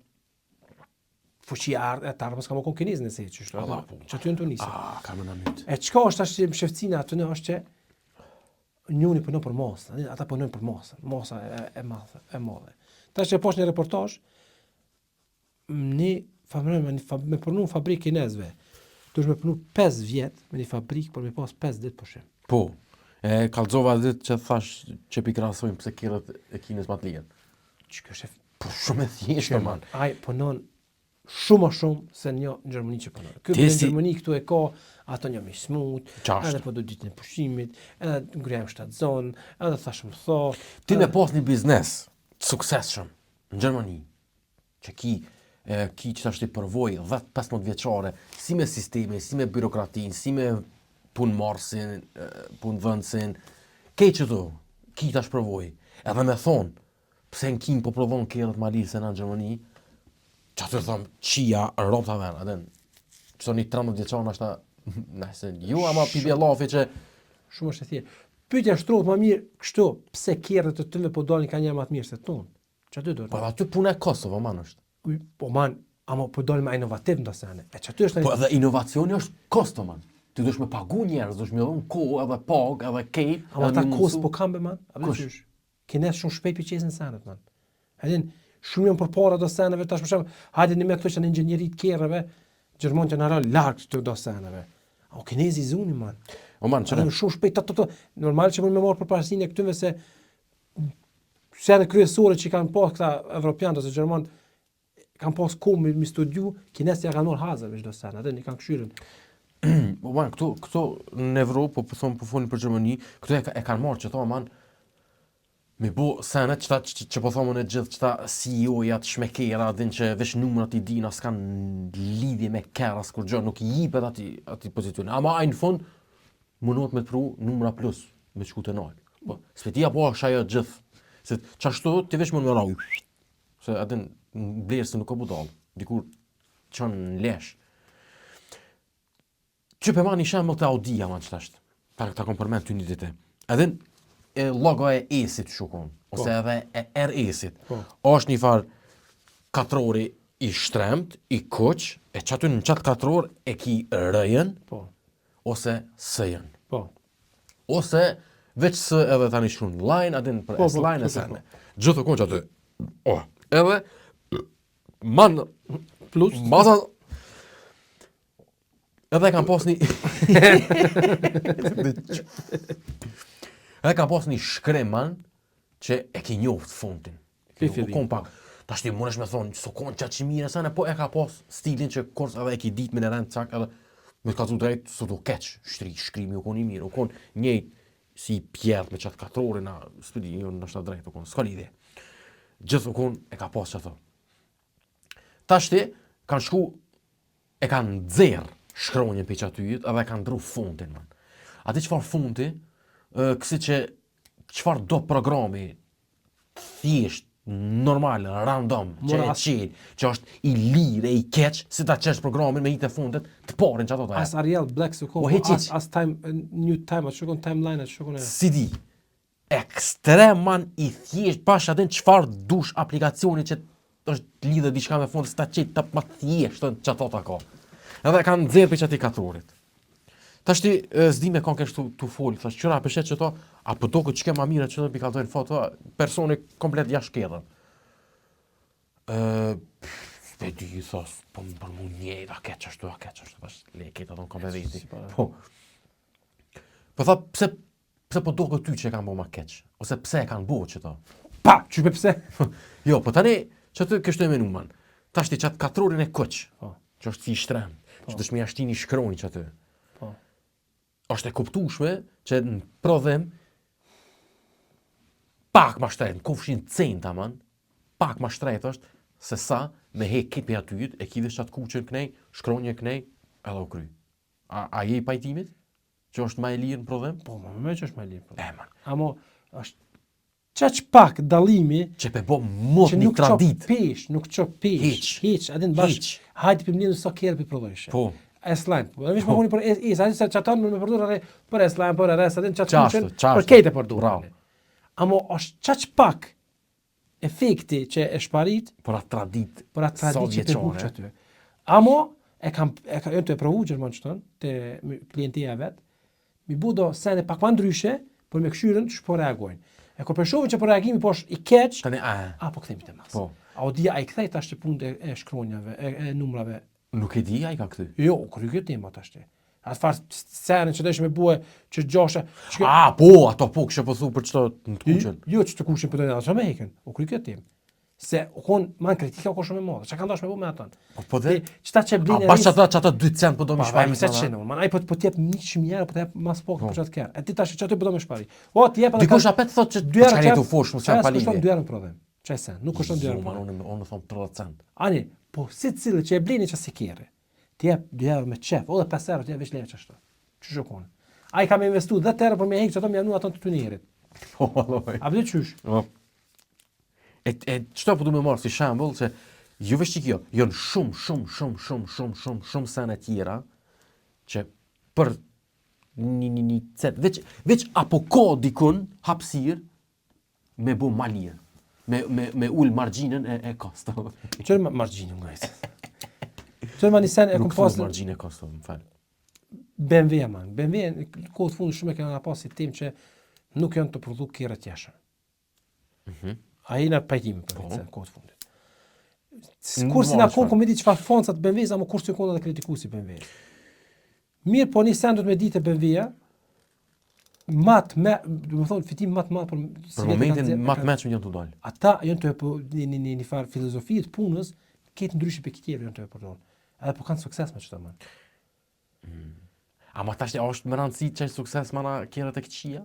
fuqia ardh- e të armës ka më kon kinez nëse çështë. Allah, po. Që aty në Tunisi. Ah, ka më na myt. E çka është tash mshefcina aty në është që njëri punon për masën, ani, ata punojnë për masën, masa e, e madhe, e madhe. Tash e posh një reportazh, një familje me, një fa, me punu në fabrikë kinezëve. Duhesh me punu 5 vjet me një fabrikë për me pas 5 ditë pushim. Po. E kallzova ditë që thash që pi krahasojmë pse kerret e Kinës më të lihen. Që kjo është e Po shumë e thjeshtë man. Ai punon shumë më shumë se një në Gjermani që punon. Ky Ti në si- Gjermani këtu e ka ato një mi smut, Qashtë. edhe po do ditën e pushimit, edhe ngrem shtatzon, edhe thash më tho. Ti me pas një biznes të suksesshëm në Gjermani, që ki e, ki që tash ti përvojë 10-15 vjeçare, si me sistemin, si me byrokratin, si me punëmarrësin, e, punëdhënësin, ke që tu, ki tash përvojë. Edhe me thonë, pse në Kinë po prodhon kerret ma lirë se na në Gjermani, që aty thom, qia robta ven, atë çto një 13 vjeçar nashta, nëse ju ama pi bje llafi që Shumë është e thjeshtë. Pyetja shtrohet më mirë kështu, pse kerret të tyre po dalin ka një më të mirë se tonë? Që aty do po edhe aty puna e Kosovë, man është. Po man, ama po dalin më inovativ në sene. E që aty është Po edhe inovacioni është kosto man. Ti duhesh me pagu njerëz, duhesh me dhënë kohë edhe pag edhe kejt. Ama edhe ata me kos mundsu. po kanë be man? A Kush? qysh? Kinez shumë shpejt pi qesin senet man. Hajde shumë janë përpara do seneve tash për shembull, hajde një me thosh në inxhinieri të kerreve, gjermanët janë hala larg të do seneve. A o kinezi i zuni man. O man, Ata çfarë? janë shumë shpejt to, to, to. Normal që mund me marr përparësinë e këtyre se sene kryesore që kanë pas këta evropianë ose gjermanë kanë pas kohë me, me studiu, kinezët ja kanë marrë hazër me çdo sen, atë i kanë këshyrën. Po man, këto këto në Evropë, po po thon po folin për Gjermani, këto e, ka, e kanë marrë që man me bo senet që, ta, që, që po thomë në gjithë qëta CEO-ja të shmekera, din që veç numrat i din, as kanë lidhje me kera, as kur gjë, nuk i jipet ati, ati pozicion. Ama ai në fund mundohet me të pru numra plus, me shku të nalë. Po, s'pe po është ajo gjithë. Se qashtu ti veç mund me ra, se atë blerësi nuk ka budall, dikur çon në lesh. Që pe ma një shembull të Audi-a man që tash. Ta ta kom përmend ty një ditë. Edhe e logo e S-it shukon, ose Po. edhe e RS-it. Po. Është një farë katrori i shtremt, i kuq, e që aty në qatë katror e ki R-jen Po. ose S-jen. Po. Ose veç S edhe tani shkruan line, atë për Po, S po, line e po, po, sene. Gjithë kohën që aty. Oh, edhe man Plus masa edhe kam pas një edhe kam pas një shkrim man që e ki njoft fontin. Pi U fillim, kon pak. Tash ti mundesh me thonë, s'u kon çaq i mirë sene, po e ka pas stilin që kurs edhe e ki ditë me në rend cak edhe me të kallzu drejt, s'u do keq, shtri, shkrimi u kon i mirë, u kon njëjtë. si i pjerrët me qatë katrorin, a, s'po di, jo, ndoshta drejt, u konë, s'ka lidhje. Gjithë u konë, e ka pas qato. Tashti, kanë shku, e kanë nxjerr shkronjën prej qatyjit edhe e kanë ndru fontin, man. A di çfarë fonti, kësi që çfarë do programi thjesht normal, random, që e qel, që është i lirë e i keq, si ta qesh programin me hi te fontet, të parin që ato ta As Arial Black s'u kon, po as, as Time, New Time, atë shokon Timeline, atë shokon e... Si di, ekstreman i thjesht, bash atë çfarë dush aplikacioni që është lidhe diçka me font, s'ta qet të më thjesht, që ato ta ka. Edhe kanë nxjerrë prej qatij katrorit. Tashti s'di me kon kesh tu, tu fol, thash qyra pe sheh qëto, a po doket çka ma mirë që do pi kallzojnë foto, personi komplet jashtë shkedhën. Ë, s'pe di, thash, po më për mu njëjtë, a keq ashtu, a keq ashtu, thash, le këtë aton kom e veti. Po. Po tha, pse pse po doket ty që e kanë bo ma keq? Ose pse e kanë bo qëto? Pa, që pe pse? jo, po tani, që të kështu e menu man. Tashti qatë katrorin e kuq, po. që është si i shtrem, po. që dëshmi ashtini shkronjë që aty. Po. është e kuptushme që në prodhim, pak ma shtrejt, në kofshin centa, man, pak ma shtrejt është, se sa me hek këtë prej atyt, e ki veç qatë kuqën knej, shkronjën knej, edhe u kry. A, a je i pajtimit? Që është ma e lirë në prodhim? Po, më më që është ma e lirë në prodhim. E, man. Amo, është qaq pak dallimi që pe bo mot një traditë. Nuk pesh, nuk ço pesh. Hiç. Hiç, a din bash. Hajde për mledhë sa kerr për prodhojshe. Po. S-line. Po, veç më po për S, S, a din se çaton më përdor edhe për S-line, për RS, a din çat kuqen, për këtë e përdor. Bravo. Amo është qaq pak efekti që e shparit për atë traditë, për atë traditë që të hup aty. Amo e kam e kam të e provu gjerman qëton te klientia vet, mi bu do sene pak ma ndryshe, por me këshyrën që po reagojnë. E kur po shohin që po reagimi po është i keq, tani a, a po kthehemi te mas. Po. A o dia a i kthej tash të punët e, e shkronjave, e, e numrave Nuk e di a i ka kthy. Jo, u kry kjo tema tash ti. Atë farë sene që dojshë me bue që gjoshe... Që... A, po, ato po, kështë po thu për qëto në të kuqen. Jo, që të kuqen për të në ato me hekën. U kry kjo temë. Se u kon, man, kritika u kon shumë e madhe. Çka kanë dashur me bu me aton? Po, po dhe? Qëta që blinë... A, bash qata, qata 2 cent po do me shpari. Po, se që man, ai po, po t'jep 100.000 euro, po t'jep mas pak po. për qatë kerr. E ti tash qaty po do me shpari. O, t'jep edhe... Dikush apet thot që dy euro t'jep... të fush, mos janë pa lidhje. Kushton 2 euro në prodhim. Qaj sen, nuk kushton 2 euro. Jo, unë unë thom 30 cent. Ani, po si cili që e blini që si kerri, ti jep 2 euro me qef, ose 5 euro ti jep veç leje qashtu. Qysh u konë? Ai ka me investu 10 euro për me hek qato me janë ato të tunerit. Po, vallai. A vjen qysh? Po. E e çto po du me marr si shembull se jo veç kjo, janë shumë shumë shumë shumë shumë shumë shumë sene tjera që për një një një cent, veç veç apo ka dikun hapësirë me bo ma lirë, me, me, me ul margjinën e, e kostove. Qërë ma margjinën, nga jtë? Qërë ma një sen e kum pas... Nuk margjinën e kostove, më falë. BMW, man. BMW, në kohë të fundit shumë e kena pas si temë që nuk janë të prodhu kerre t'jeshëm. Mm -hmm. A jena pajtimi për po. këtë kohë të fundit. Kur si na kon kom di çfarë fansat BMW-s, ama kur si kon edhe kritikuesi BMW-s. Mirë, po një sen do të me ditë BMW-ja, ma të me, do të thonë fitim ma të madh për për momentin ma të meçëm janë të dalë. Ata janë të po një një një, një farë filozofi të punës, këtë ndryshe për tjerë janë të e përdor. Edhe po kanë sukses me çto më. Mm. Ama tash është më rëndësi që sukses mana kerret e këqija?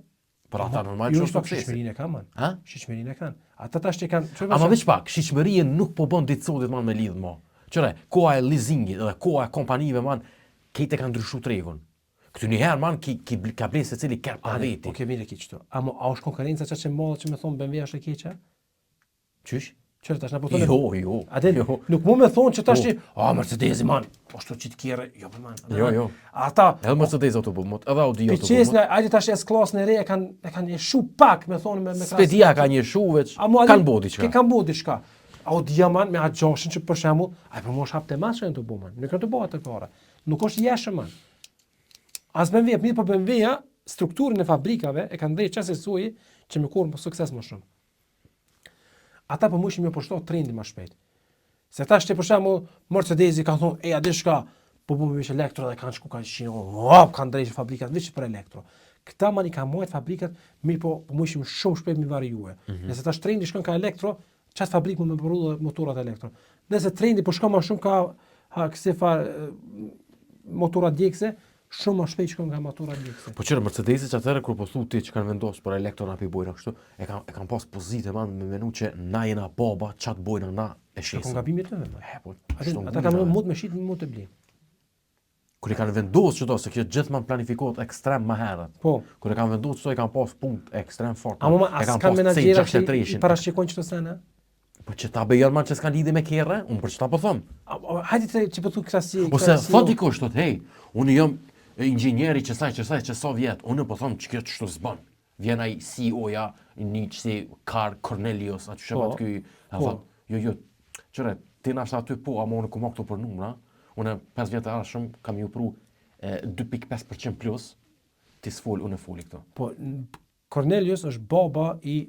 Për ata normal që është sukses. Shitshmërinë e kanë man. Ha? Shitshmërinë e kanë. Ata tash që kanë, Ama veç pak, shitshmërinë nuk po bën ditë sotit man me lidh mo. Qëre, koha e leasingit dhe koha e kompanive man, këtë e kanë ndryshu tregun. Këtu një herë man ki, ki, ka ble secili kerr për veti. Po ke mirë ki qëto. Ama a është konkurrenca çaq e madhe që me thonë BMW është e keqe? Qysh? Qërë tash na po thonë. Jo, jo. A din, jo. nuk mu me thonë që tash ti, po. a Mercedesi man, po ashtu çit kerre, jo po man. Jo, jo. Ata edhe Mercedes auto po mot, edhe Audi auto. Piqes në ajde tash S klasën e re e kanë e kanë një shu pak me thonë me me krahas. S'pe ka një shu veç. Kanë bo diçka. Ke kanë bo diçka. Audi man me atë gjashin që për shembull, ai për mua është hap të madh që janë të bo man. Nuk janë të bo atë fare. Nuk është jeshëm man. As BMW, mirë po BMW-ja strukturën e fabrikave e kanë dhënë çasë suj që me korrë sukses më shumë. Ata po mujshin me përshtat trendin më shpejt. Se tash ti për shembull Mercedesi kanë thonë, "Ej, a di çka, po bëjmë veç elektro dhe kanë shku kanë shino, hop, kanë drejtë fabrikat veç për elektro. Këta man i kanë majt fabrikat, mirë po po mujshim shumë shpejt me variue. Mm -hmm. Nëse tash trendi shkon ka elektro, çat fabrikë mund me prodhu motorat elektro. Nëse trendi po shkon më shumë ka ha kësi far motorat djegëse, Shumë më shpejt shkon nga motora djegëse. Po qyre Mercedesi që atëherë kur po thu ti që kanë vendosur për elektron apo i bojna kështu, e kanë e kanë pas pozitë man me menu që na jena baba çat bojna na e Ka shesim. kon gabimi të man. E, po, Ata shton ata kanë gulin, mund me shit mund të blin. Kur i kanë vendosur çdo se kjo gjithmonë planifikohet ekstrem më herët. Po. Kur e kanë vendosur çdo i kanë pas punët ekstrem fort. Ama ma e as kanë kanë pas menaxhera që i C63-shin. parashikojnë çdo sene. Po që ta bëjnë man që s'kan lidhje me kerre, unë për çta po them. A- a- Hajde të që po thu këta si Ose këta si thot dikush thot, hey, unë jam inxhinieri që saj që saj që sa vjet, unë po them që kjo çto s'bën. Vjen ai CEO-ja, një që si Carl Cornelius, aty që Po. pat ky, e Po. thot, jo jo, qyre, ti na aty po, ama unë ku ma këto për numra, unë 5 vjet e ardhshëm kam ju pru e, 2.5% plus, ti s'fol, unë e foli këto. Po n- Cornelius është baba i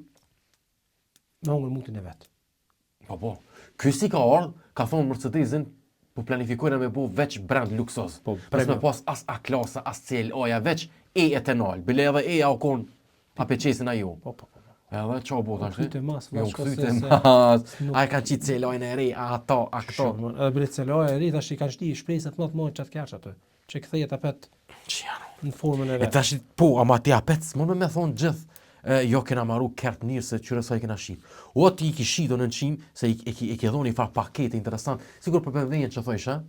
me hongër mutin e vet. Po po, ky si ka ardhë, ka thonë Mercedesin, po planifikojnë me bo veç brand luksoz. Po, Mos me premium. pas as A klasa, as CLA-ja, veç E e tenal. Bile edhe E-ja o kon a peqesin ajo. Po po po. Edhe qa bo tash? kthyte mas, Jo, vlla, shko kthyte se- se- mas. nuk- A e kanë qitë CLA-n e re, a ato, a këto. Shumë, man. Edhe bile CLA e ri tash i kanë shti shpresat më të mëdha çat kërsh aty. Që kthehet apet Që janë? në formën e E vet. tash po, ama ti apet s'mund me me thonë gjithë e, jo kena maru kert mirë se qyre sa i kena shit. O ti i ki shit o në qim, se i, e, ki, e ki dhonë një farë pakete interesant. Sigur për BMW-n që thojsh, ha?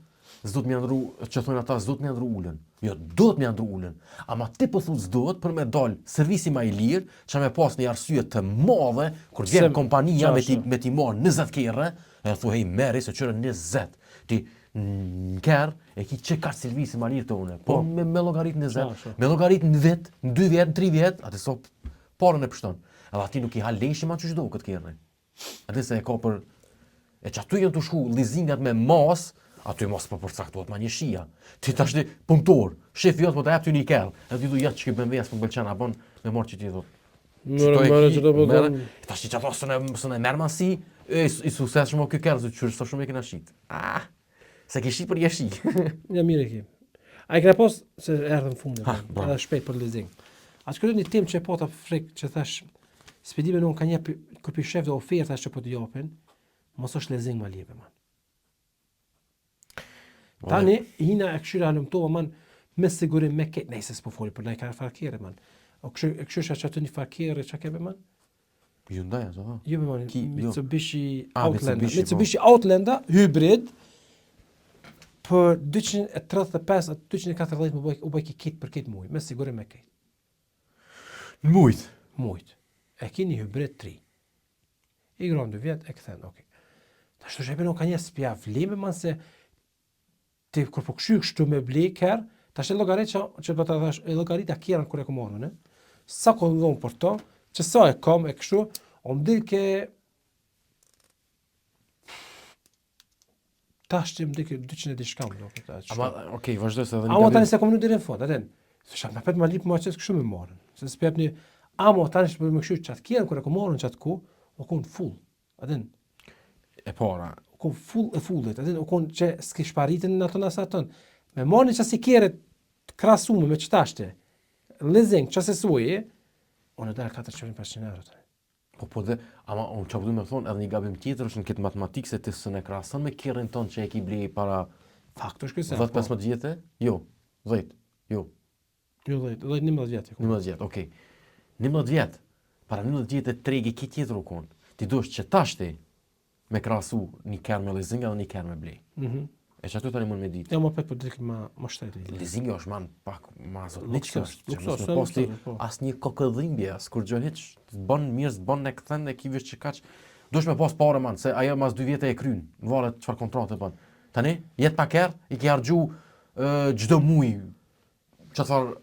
S'duhet më ndru, që thonë ata s'duhet më ndru ulën. Jo, duhet më ndru ulën. Ama ti po thu s'duhet për me dal servisi më i lirë, që me pas një arsye të madhe kur vjen Se- kompania me ti qashtu. me ti marr 20 kerre, e thu hey merri se qyre 20. Ti në kerr e ki që ka servisi më lirë të une. Po, Po. me, me llogarit 20, Qashtu. me llogarit në vit, në 2 vjet, në 3 vjet, atë so parën e pështon. Edhe ati nuk i ha leshi ma qysh do këtë kerrin. Atë se e ka për e që aty janë të shku leasingat me mas, aty mos po përcaktohet ma një shia. Ti tash ti punëtor, shefi jot po ta jap ty një kerr, edhe ti thu ja ç'ky BMW s'po më pëlqen, a bën me marr që ti thot. Mërë, Qëto e mërë, ki, që do po merre. them. E Tash ti qato s'e s'e merr ma si, e, i suksesshëm o ky kerr, se qysh sa shumë e kena shit. Ah, se ke shit për jeshi. Ja mirë e ki. A i kena pas se erdhëm fundit, Ha, po, bra. edhe shpejt për leasing. A të një temë që e pata frikë që thash, s'pe di me non ka një kur pi shef dhe oferta që po të japin, mos është leasing më lirë man. Tani hina e këshyra halumtova man me sigurim me këtë, nejse s'po foli për ndaj ka farë kerre man. O këshy e këshysha që aty një farë kerre çka ke be man? Hyundai ato ha. Jo be man, Ki- jo. Mitsubishi Ah, Outlander, Mitsubishi, po. Mitsubishi Outlander hybrid për 235 a 240 më bëj u bëj kit për këtë muaj, me sigurim me këtë. Në mujt. Mujt. E keni hybrid 3. I gron 2 vjet e kthen, okay. Tash të shepin ka një spja vleme man se ti kur po kshy kështu me ble kerr, tash e llogarit që që po ta thash, e llogarita kerrën kur e kam marrë unë. Sa kom dhon për to, që sa e kam e kështu, o më dil ke tash që më dil ke 200 e diçka më do këtë. Ama okay, vazhdoj se edhe një Amo gabim. tani se kom deri në fund, atë. Thosha, më pet më lip më qes kështu me marrën. Se s'po jap një amo tani që më kështu çat kjerën kur e kom marrën çat ku, u kon full. Atë e para. u kon full e fullit, atë u kon që s'kish paritën në aton as aton. Me marrën çasi kjerë të krahasume me çtashte. Leasing çase suaj, unë dal 400 500 euro tani. Po po dhe, ama unë çfarë du me thonë, edhe një gabim tjetër është në këtë matematikë se ti s'e krahason me kerrin ton që e ki ble para Fakt është ky se. 10-15 vjetë? Jo, 10. Jo, Jo 10, 10 11 vjet. e kom. 11 vjet, okej. 11 vjet. Para 11 vjetë tregi ki tjetër u kon. Ti duhesh që tash ti me krahasu një kerr me leasing edhe një kerr me blej. Mhm. E që aty tani mund me ditë. Ja më pet po dikë më më shtrejt. leasing. Leasingi është man pak ma zotniçka Luksos, është, që mos luksos, me pas ti luksos, po. asnjë kokëdhimbje, as kur gjë hiç, s'bën mirë, s'bën e kthen e ki veç që kaq. Duhesh me pas pare man, se ajo mas dy vjetë e kryen, varet çfarë kontrate bën. Tani, jet pa kerr, i ke harxhu ë, çdo muaj çfarë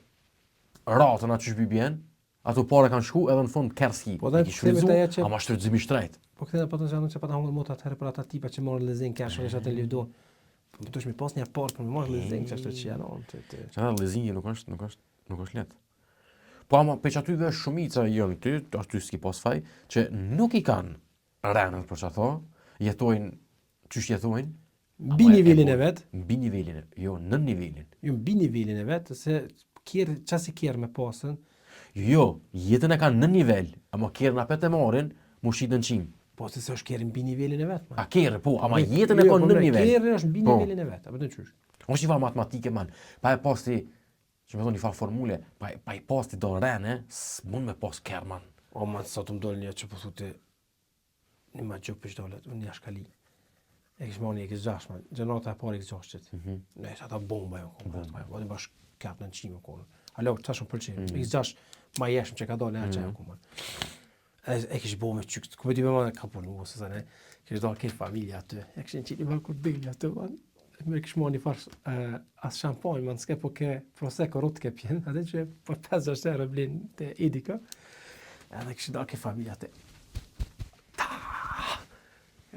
ratën aty që bjen, ato pare kanë shku edhe në fund kerr s'ki. Po, dhe I ki kthehemi shfrytzu, te ajo që- ama shfrytëzimi i shtrejt. Po kthehemi pa të gjënë që pa ta hongër mot atëherë për ata tipa që morën leasing cash ose atë livdon. Po më duhesh mi pas një parë për me marrë leasing që ashtu që janë on të të. Që leasingi nuk është, nuk është, nuk është lehtë. Po ama pe që aty dhe shumica janë ty, aty s'ki pas faj, që nuk i kanë renët për që ato, jetojnë qysh jetojnë, Mbi ama e nivelin e bojnë. vet, Mbi nivelin e, jo, nën nivelin. jo mbi nivelin e vet, se kjer çasi kjer me pasën, Jo, jetën e kanë nën nivel, ama kerën apet e marrin, mu shit në qim. po se se është kjer mbi nivelin e vet, man. A kerë, po, ama Jo, jetën e jo, kanë po nën mre, nivel. Kjerri është mbi Po. nivelin e vet, apo të qysh. Është një farë matematike, man. Pa e pas ti. Që me thonë një farë formule, pa, pa i pas ti do rene, s'mund me pas kerr, man. O, man, sa të më dolë një që po thu ti, një ma gjë për dolet, unë një ashkali. E kishë marrë një X6, man, gjenerata e parë X6-it. Mm -hmm. Ne, ata bomba jo, konë. Bomba. Po, një bash kap në qimë, konë. Alo, të shumë pëlqen. Mm -hmm. X6, ma jeshëm që ka dole, mm -hmm. që jo, konë. E, e kishë bo me qykë, ku me di me manë, ka punu, ose sa ne, kishë dalë këtë familja aty, e kishë në qitë një kur dili aty, man. Me kishë marrë një farë, uh, as shampanjë, man, s'ke po ke prosecco Rotkäppchen, atë që për 5-6 euro blin te Edeka, edhe kishë dalë ke familja aty. Ta!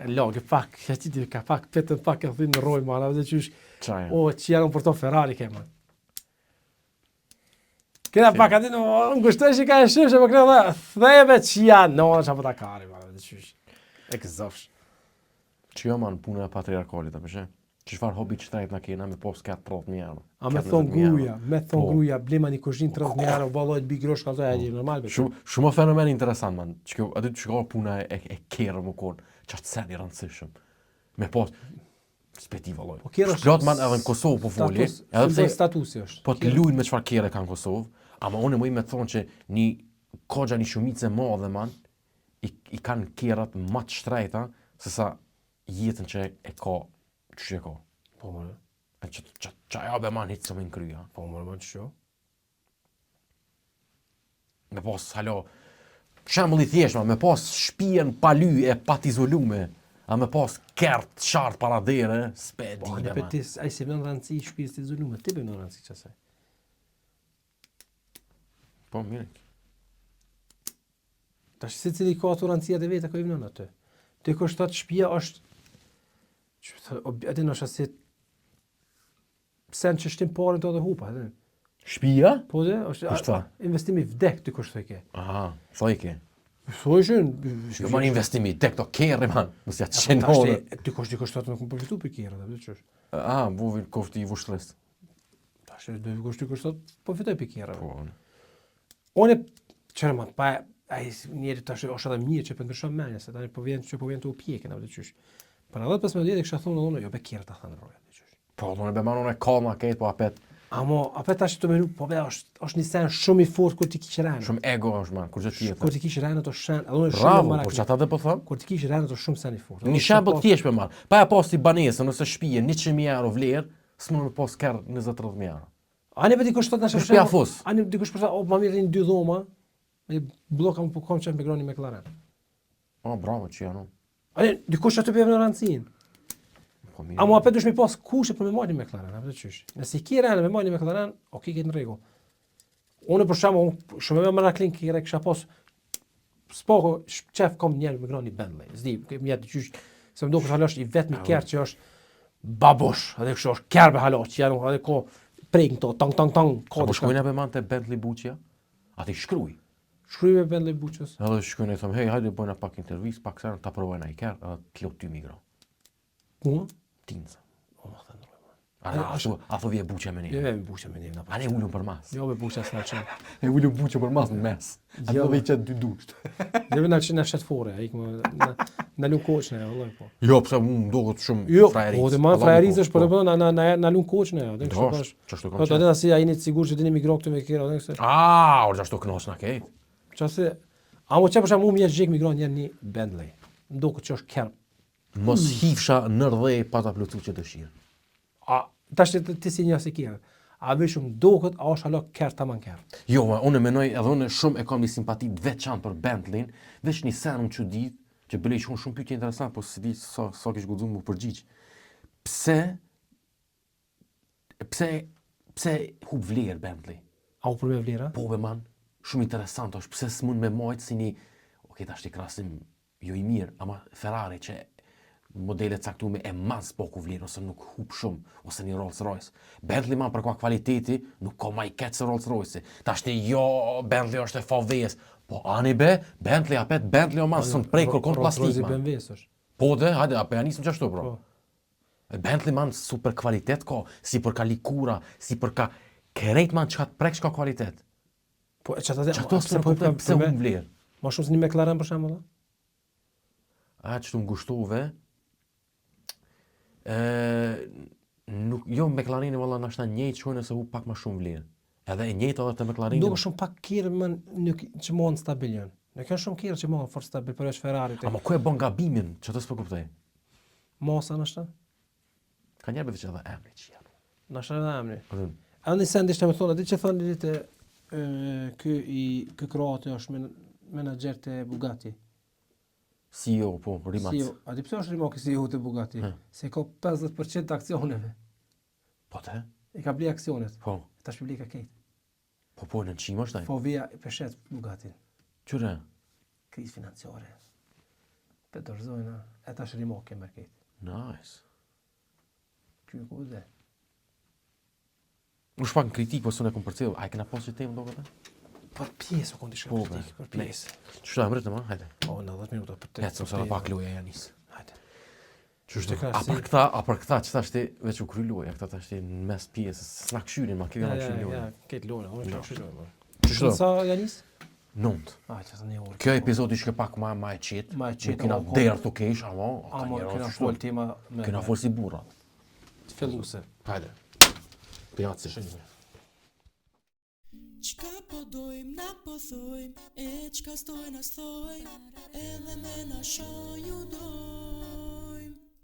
Lagë pak, ja ti di ka pak, petën pak e thyn në rroj, man, edhe qysh, o, që janë për to Ferrari ke, man. Kena pak aty, në ngushtoj që ka e shifshe, po kena dhe, theve që janë, no, që apo ta kari, man, edhe qysh, e këzofsh. Që jo, man, puna e patriarkalit, apo që? Që çfarë hobi që trajt na kena me pos ka 30.000 euro. A me thon gruja, me thon po. gruja, blema një kuzhinë 30.000 euro, valloj të bi grosh ka e di normal. Shumë shumë fenomen interesant man. Që kjo aty të shikoj puna e e, e kerrë më kon, çfarë sen i rëndësishëm. Me pos S'pe di valloj. Po kerr është Plot man edhe në Kosovë po foli, edhe pse statusi është. Po të lujnë me çfarë kerre kanë në Kosovë, ama unë më me të thonë që një koxha një shumicë e madhe man i, i kanë kerrat më të shtrejta se sa jetën që e ka që e ka. Po më. E që që që ajo be man hiç s'më nkryja. Po më man ço. Me pas halo shembull i thjeshtë, me pas shtëpinë pa ly e pa t'izolume, a me pas kerr të shartë para dere, s'pe di. Po, ne ti, ai si vën rëndësi shtëpisë të izolume, ti vën rëndësi çasaj. Po mirë. Tash secili ka ato rëndësiat e veta ku i vënon aty. Ti kush thotë shtëpia është që thotë, edhe në si sen që shtim parën të edhe hupa, edhe. Shtëpia? Po dhe, është Kush tha? investimi vdek ti kush thojke. Aha, thojke. Thojshin, Jo man investimi vdek to kerri man, mos ja të shenore. Ti kush dikush thotë nuk më përfitu për kerrë, apo ç'është? Ah, buvi kofti i vushtrës. Tash dikush dikush thotë po fitoj për kerrë. Po. Unë çfarë më pa ai njeri tash është edhe mirë që po ndryshon mendja se tani po vjen që po vjen të u pjekën apo çysh. Para 10-15 vjet kisha thonë unë jo be kerrë ta thënë roja çysh. Po, do në be man unë e ka ma ketë, po apet Amo, apet tash të menu, po be është është një sen shumë i fortë kur ti kish rënë. Shumë ego është man, kur gjë tjetër. Kur ti kish rënë ato shen, edhe unë shumë Bravo, por çata dhe po them? Kur ti kish rënë ato shumë sen i fortë. Një shembull të thjeshtë me marr. Pa e pas ti banesën ose shtëpinë 100.000 euro vlerë, s'mund me pas kerr 20-30.000 euro. Ani pe dikush thotë na shpia fus. Ani dikush po thotë, o ma mirë një dy dhoma, me bllok am po kam qenë me groni McLaren. O, bravo, që janë. Ani dikush aty po e vën rëndësinë. Po mirë. Amo apet dush me pas kushte për me marrë një McLaren, apo çysh. Nëse i ke rënë me marrë një McLaren, ok, ke në rregull. Unë për shembull, unë shumë më meraklin kere kisha pas spoko qef kom njerë me gro një Bentley. S'di, ke më jetë qysh, se më duket hala është i vetmi kerr që është babosh, edhe kështu është kerr be hala, që janë edhe ko prek në to, tang tang tang, ka Po shkojna be man te Bentley Buqja? Ati shkruj. Shkruj me Bentley Buqës. Edhe shkojna i thom, hey, hajde bëjna pak intervistë, pak sen, ta provojna i kerr, edhe të lot ty mi gro. Ku? Tinza. O, ma thënë rroj, man. A, a, a, a thu vje buqja me ne? Jo, me buqja me ne. A ne ulum për mas? Jo, me buqja s'na qenë. E ulum buqja për mas në mes. A jo, dhe i qetë dy dusht. Jo, na qenë na shet fore, ai më na na lun koç ne, vëllai po. Jo, pse mu më duket shumë jo, frajeric. Jo, po, ma frajeric është, po, po na na na na lun koç ne, atë kështu bash. Çashtu kam. Po atë si ai jeni të sigurt që dini mi gro këtu me kera, atë kështu. Ah, or çashtu kënosh na kejt. Çase A mo çe për shembull më jesh mi gro një një Bentley. Më duket që është kerr Mos hifsha nër dhe pa ta plotësu që dëshirë. A, tash ti, ti si një si kerr. A veç më duket, a është hala kerr tamam kerr. Jo, ma, unë menoj edhe unë shumë e kam një simpati të veçantë për Bentleyn, veç një sen më çudit, që bëlej shumë shumë pyetje interesant, po s'di sa sa kish guxu mu përgjigj. Pse pse pse hup vlerë Bentley? A u për me vlera? Po be man, shumë interesant është pse s'mund me majt si një, ok, tash ti krahasim jo i mirë, ama Ferrari që modele të caktume e mas poku vlerë ose nuk hup shumë, ose një Rolls Royce. Bentley man për ka kvaliteti, nuk ka ma i keq se Rolls Royce. Tash ti jo, Bentley është e VW-s. Po ani be, Bentley apet Bentley o man, s'un prej kërkon Rolls plastik Royce man. BMW është. Po de, hajde, apo ja nisëm qashtu bro. Po. Bentley man super kvalitet ka, si për ka likura, si për ka krejt man çka të preksh ka kvalitet. Po e çata Çato s'po po kuptoj pse humb vlerë. Ma shumë se një McLaren për shembull. A që të ngushtove, e, nuk, jo McLareni valla nashta njëjtë shkojnë nëse hu pak më shumë vlerë. Edhe e njëjta edhe te McLareni. Nuk shumë pak kerre më nuk që mohën stabil janë. Nuk janë shumë kerre që mohën fort stabil përveç Ferrarit. Ama ku e bën gabimin, që të s'po kuptoj. Masa nështë? Ka njerë veç edhe emri që janë. Nështë edhe emri. Po. Edhe një send ishte me thonë, aty që thonë ditë ky i ky kroati është men, menaxher te Bugatti. CEO, po, Rimac. CEO, a di pse është Rimac CEO te Bugatti? Hm. Se ka 50% të aksioneve. Po te? I ka bli aksionet. Po. Tash po ka krejt. Po po, në qima është ai. Po vija pe shet Bugattin. Qyre? Krizë financiare. Pe dorëzojna, e tash Rimac e merr krejt. Nice. Ky ku dhe? U shpak në kritik, po s'unë e kom përcjell. A e kena pas që temë do këtë? Për pjesë, u kondi shka Po, kritik, be. për pjesë. Qështu e mërëtë, ma? Hajde. Po, në 10 minuta për te. Ecëm se edhe pak loja ja nis. Hajde. Qështu? Të A knaqësi. për këta, a për këta që tash ti veç u kry loja, këta tash ti në mes pjesës, s'na këshyrin, ma kjo Ja, na ja, këshyrin ja, loja. këtë lojë, unë Jo. kam kështu lojë. Qështu? Sa ja nis? Nënt. Ah, që të një orë. Kjo epizodi shke pak ma ma e qetë. Ma e qetë, Nuk kena ama po. derë të kesh, ama, ka Ama njerëz kena kështu. fol tema me Kena fol si burra. filluse. Hajde. Pjaci. Qka po dojm, na po thojm E qka stojna s'thojm Edhe me na shoju dojm.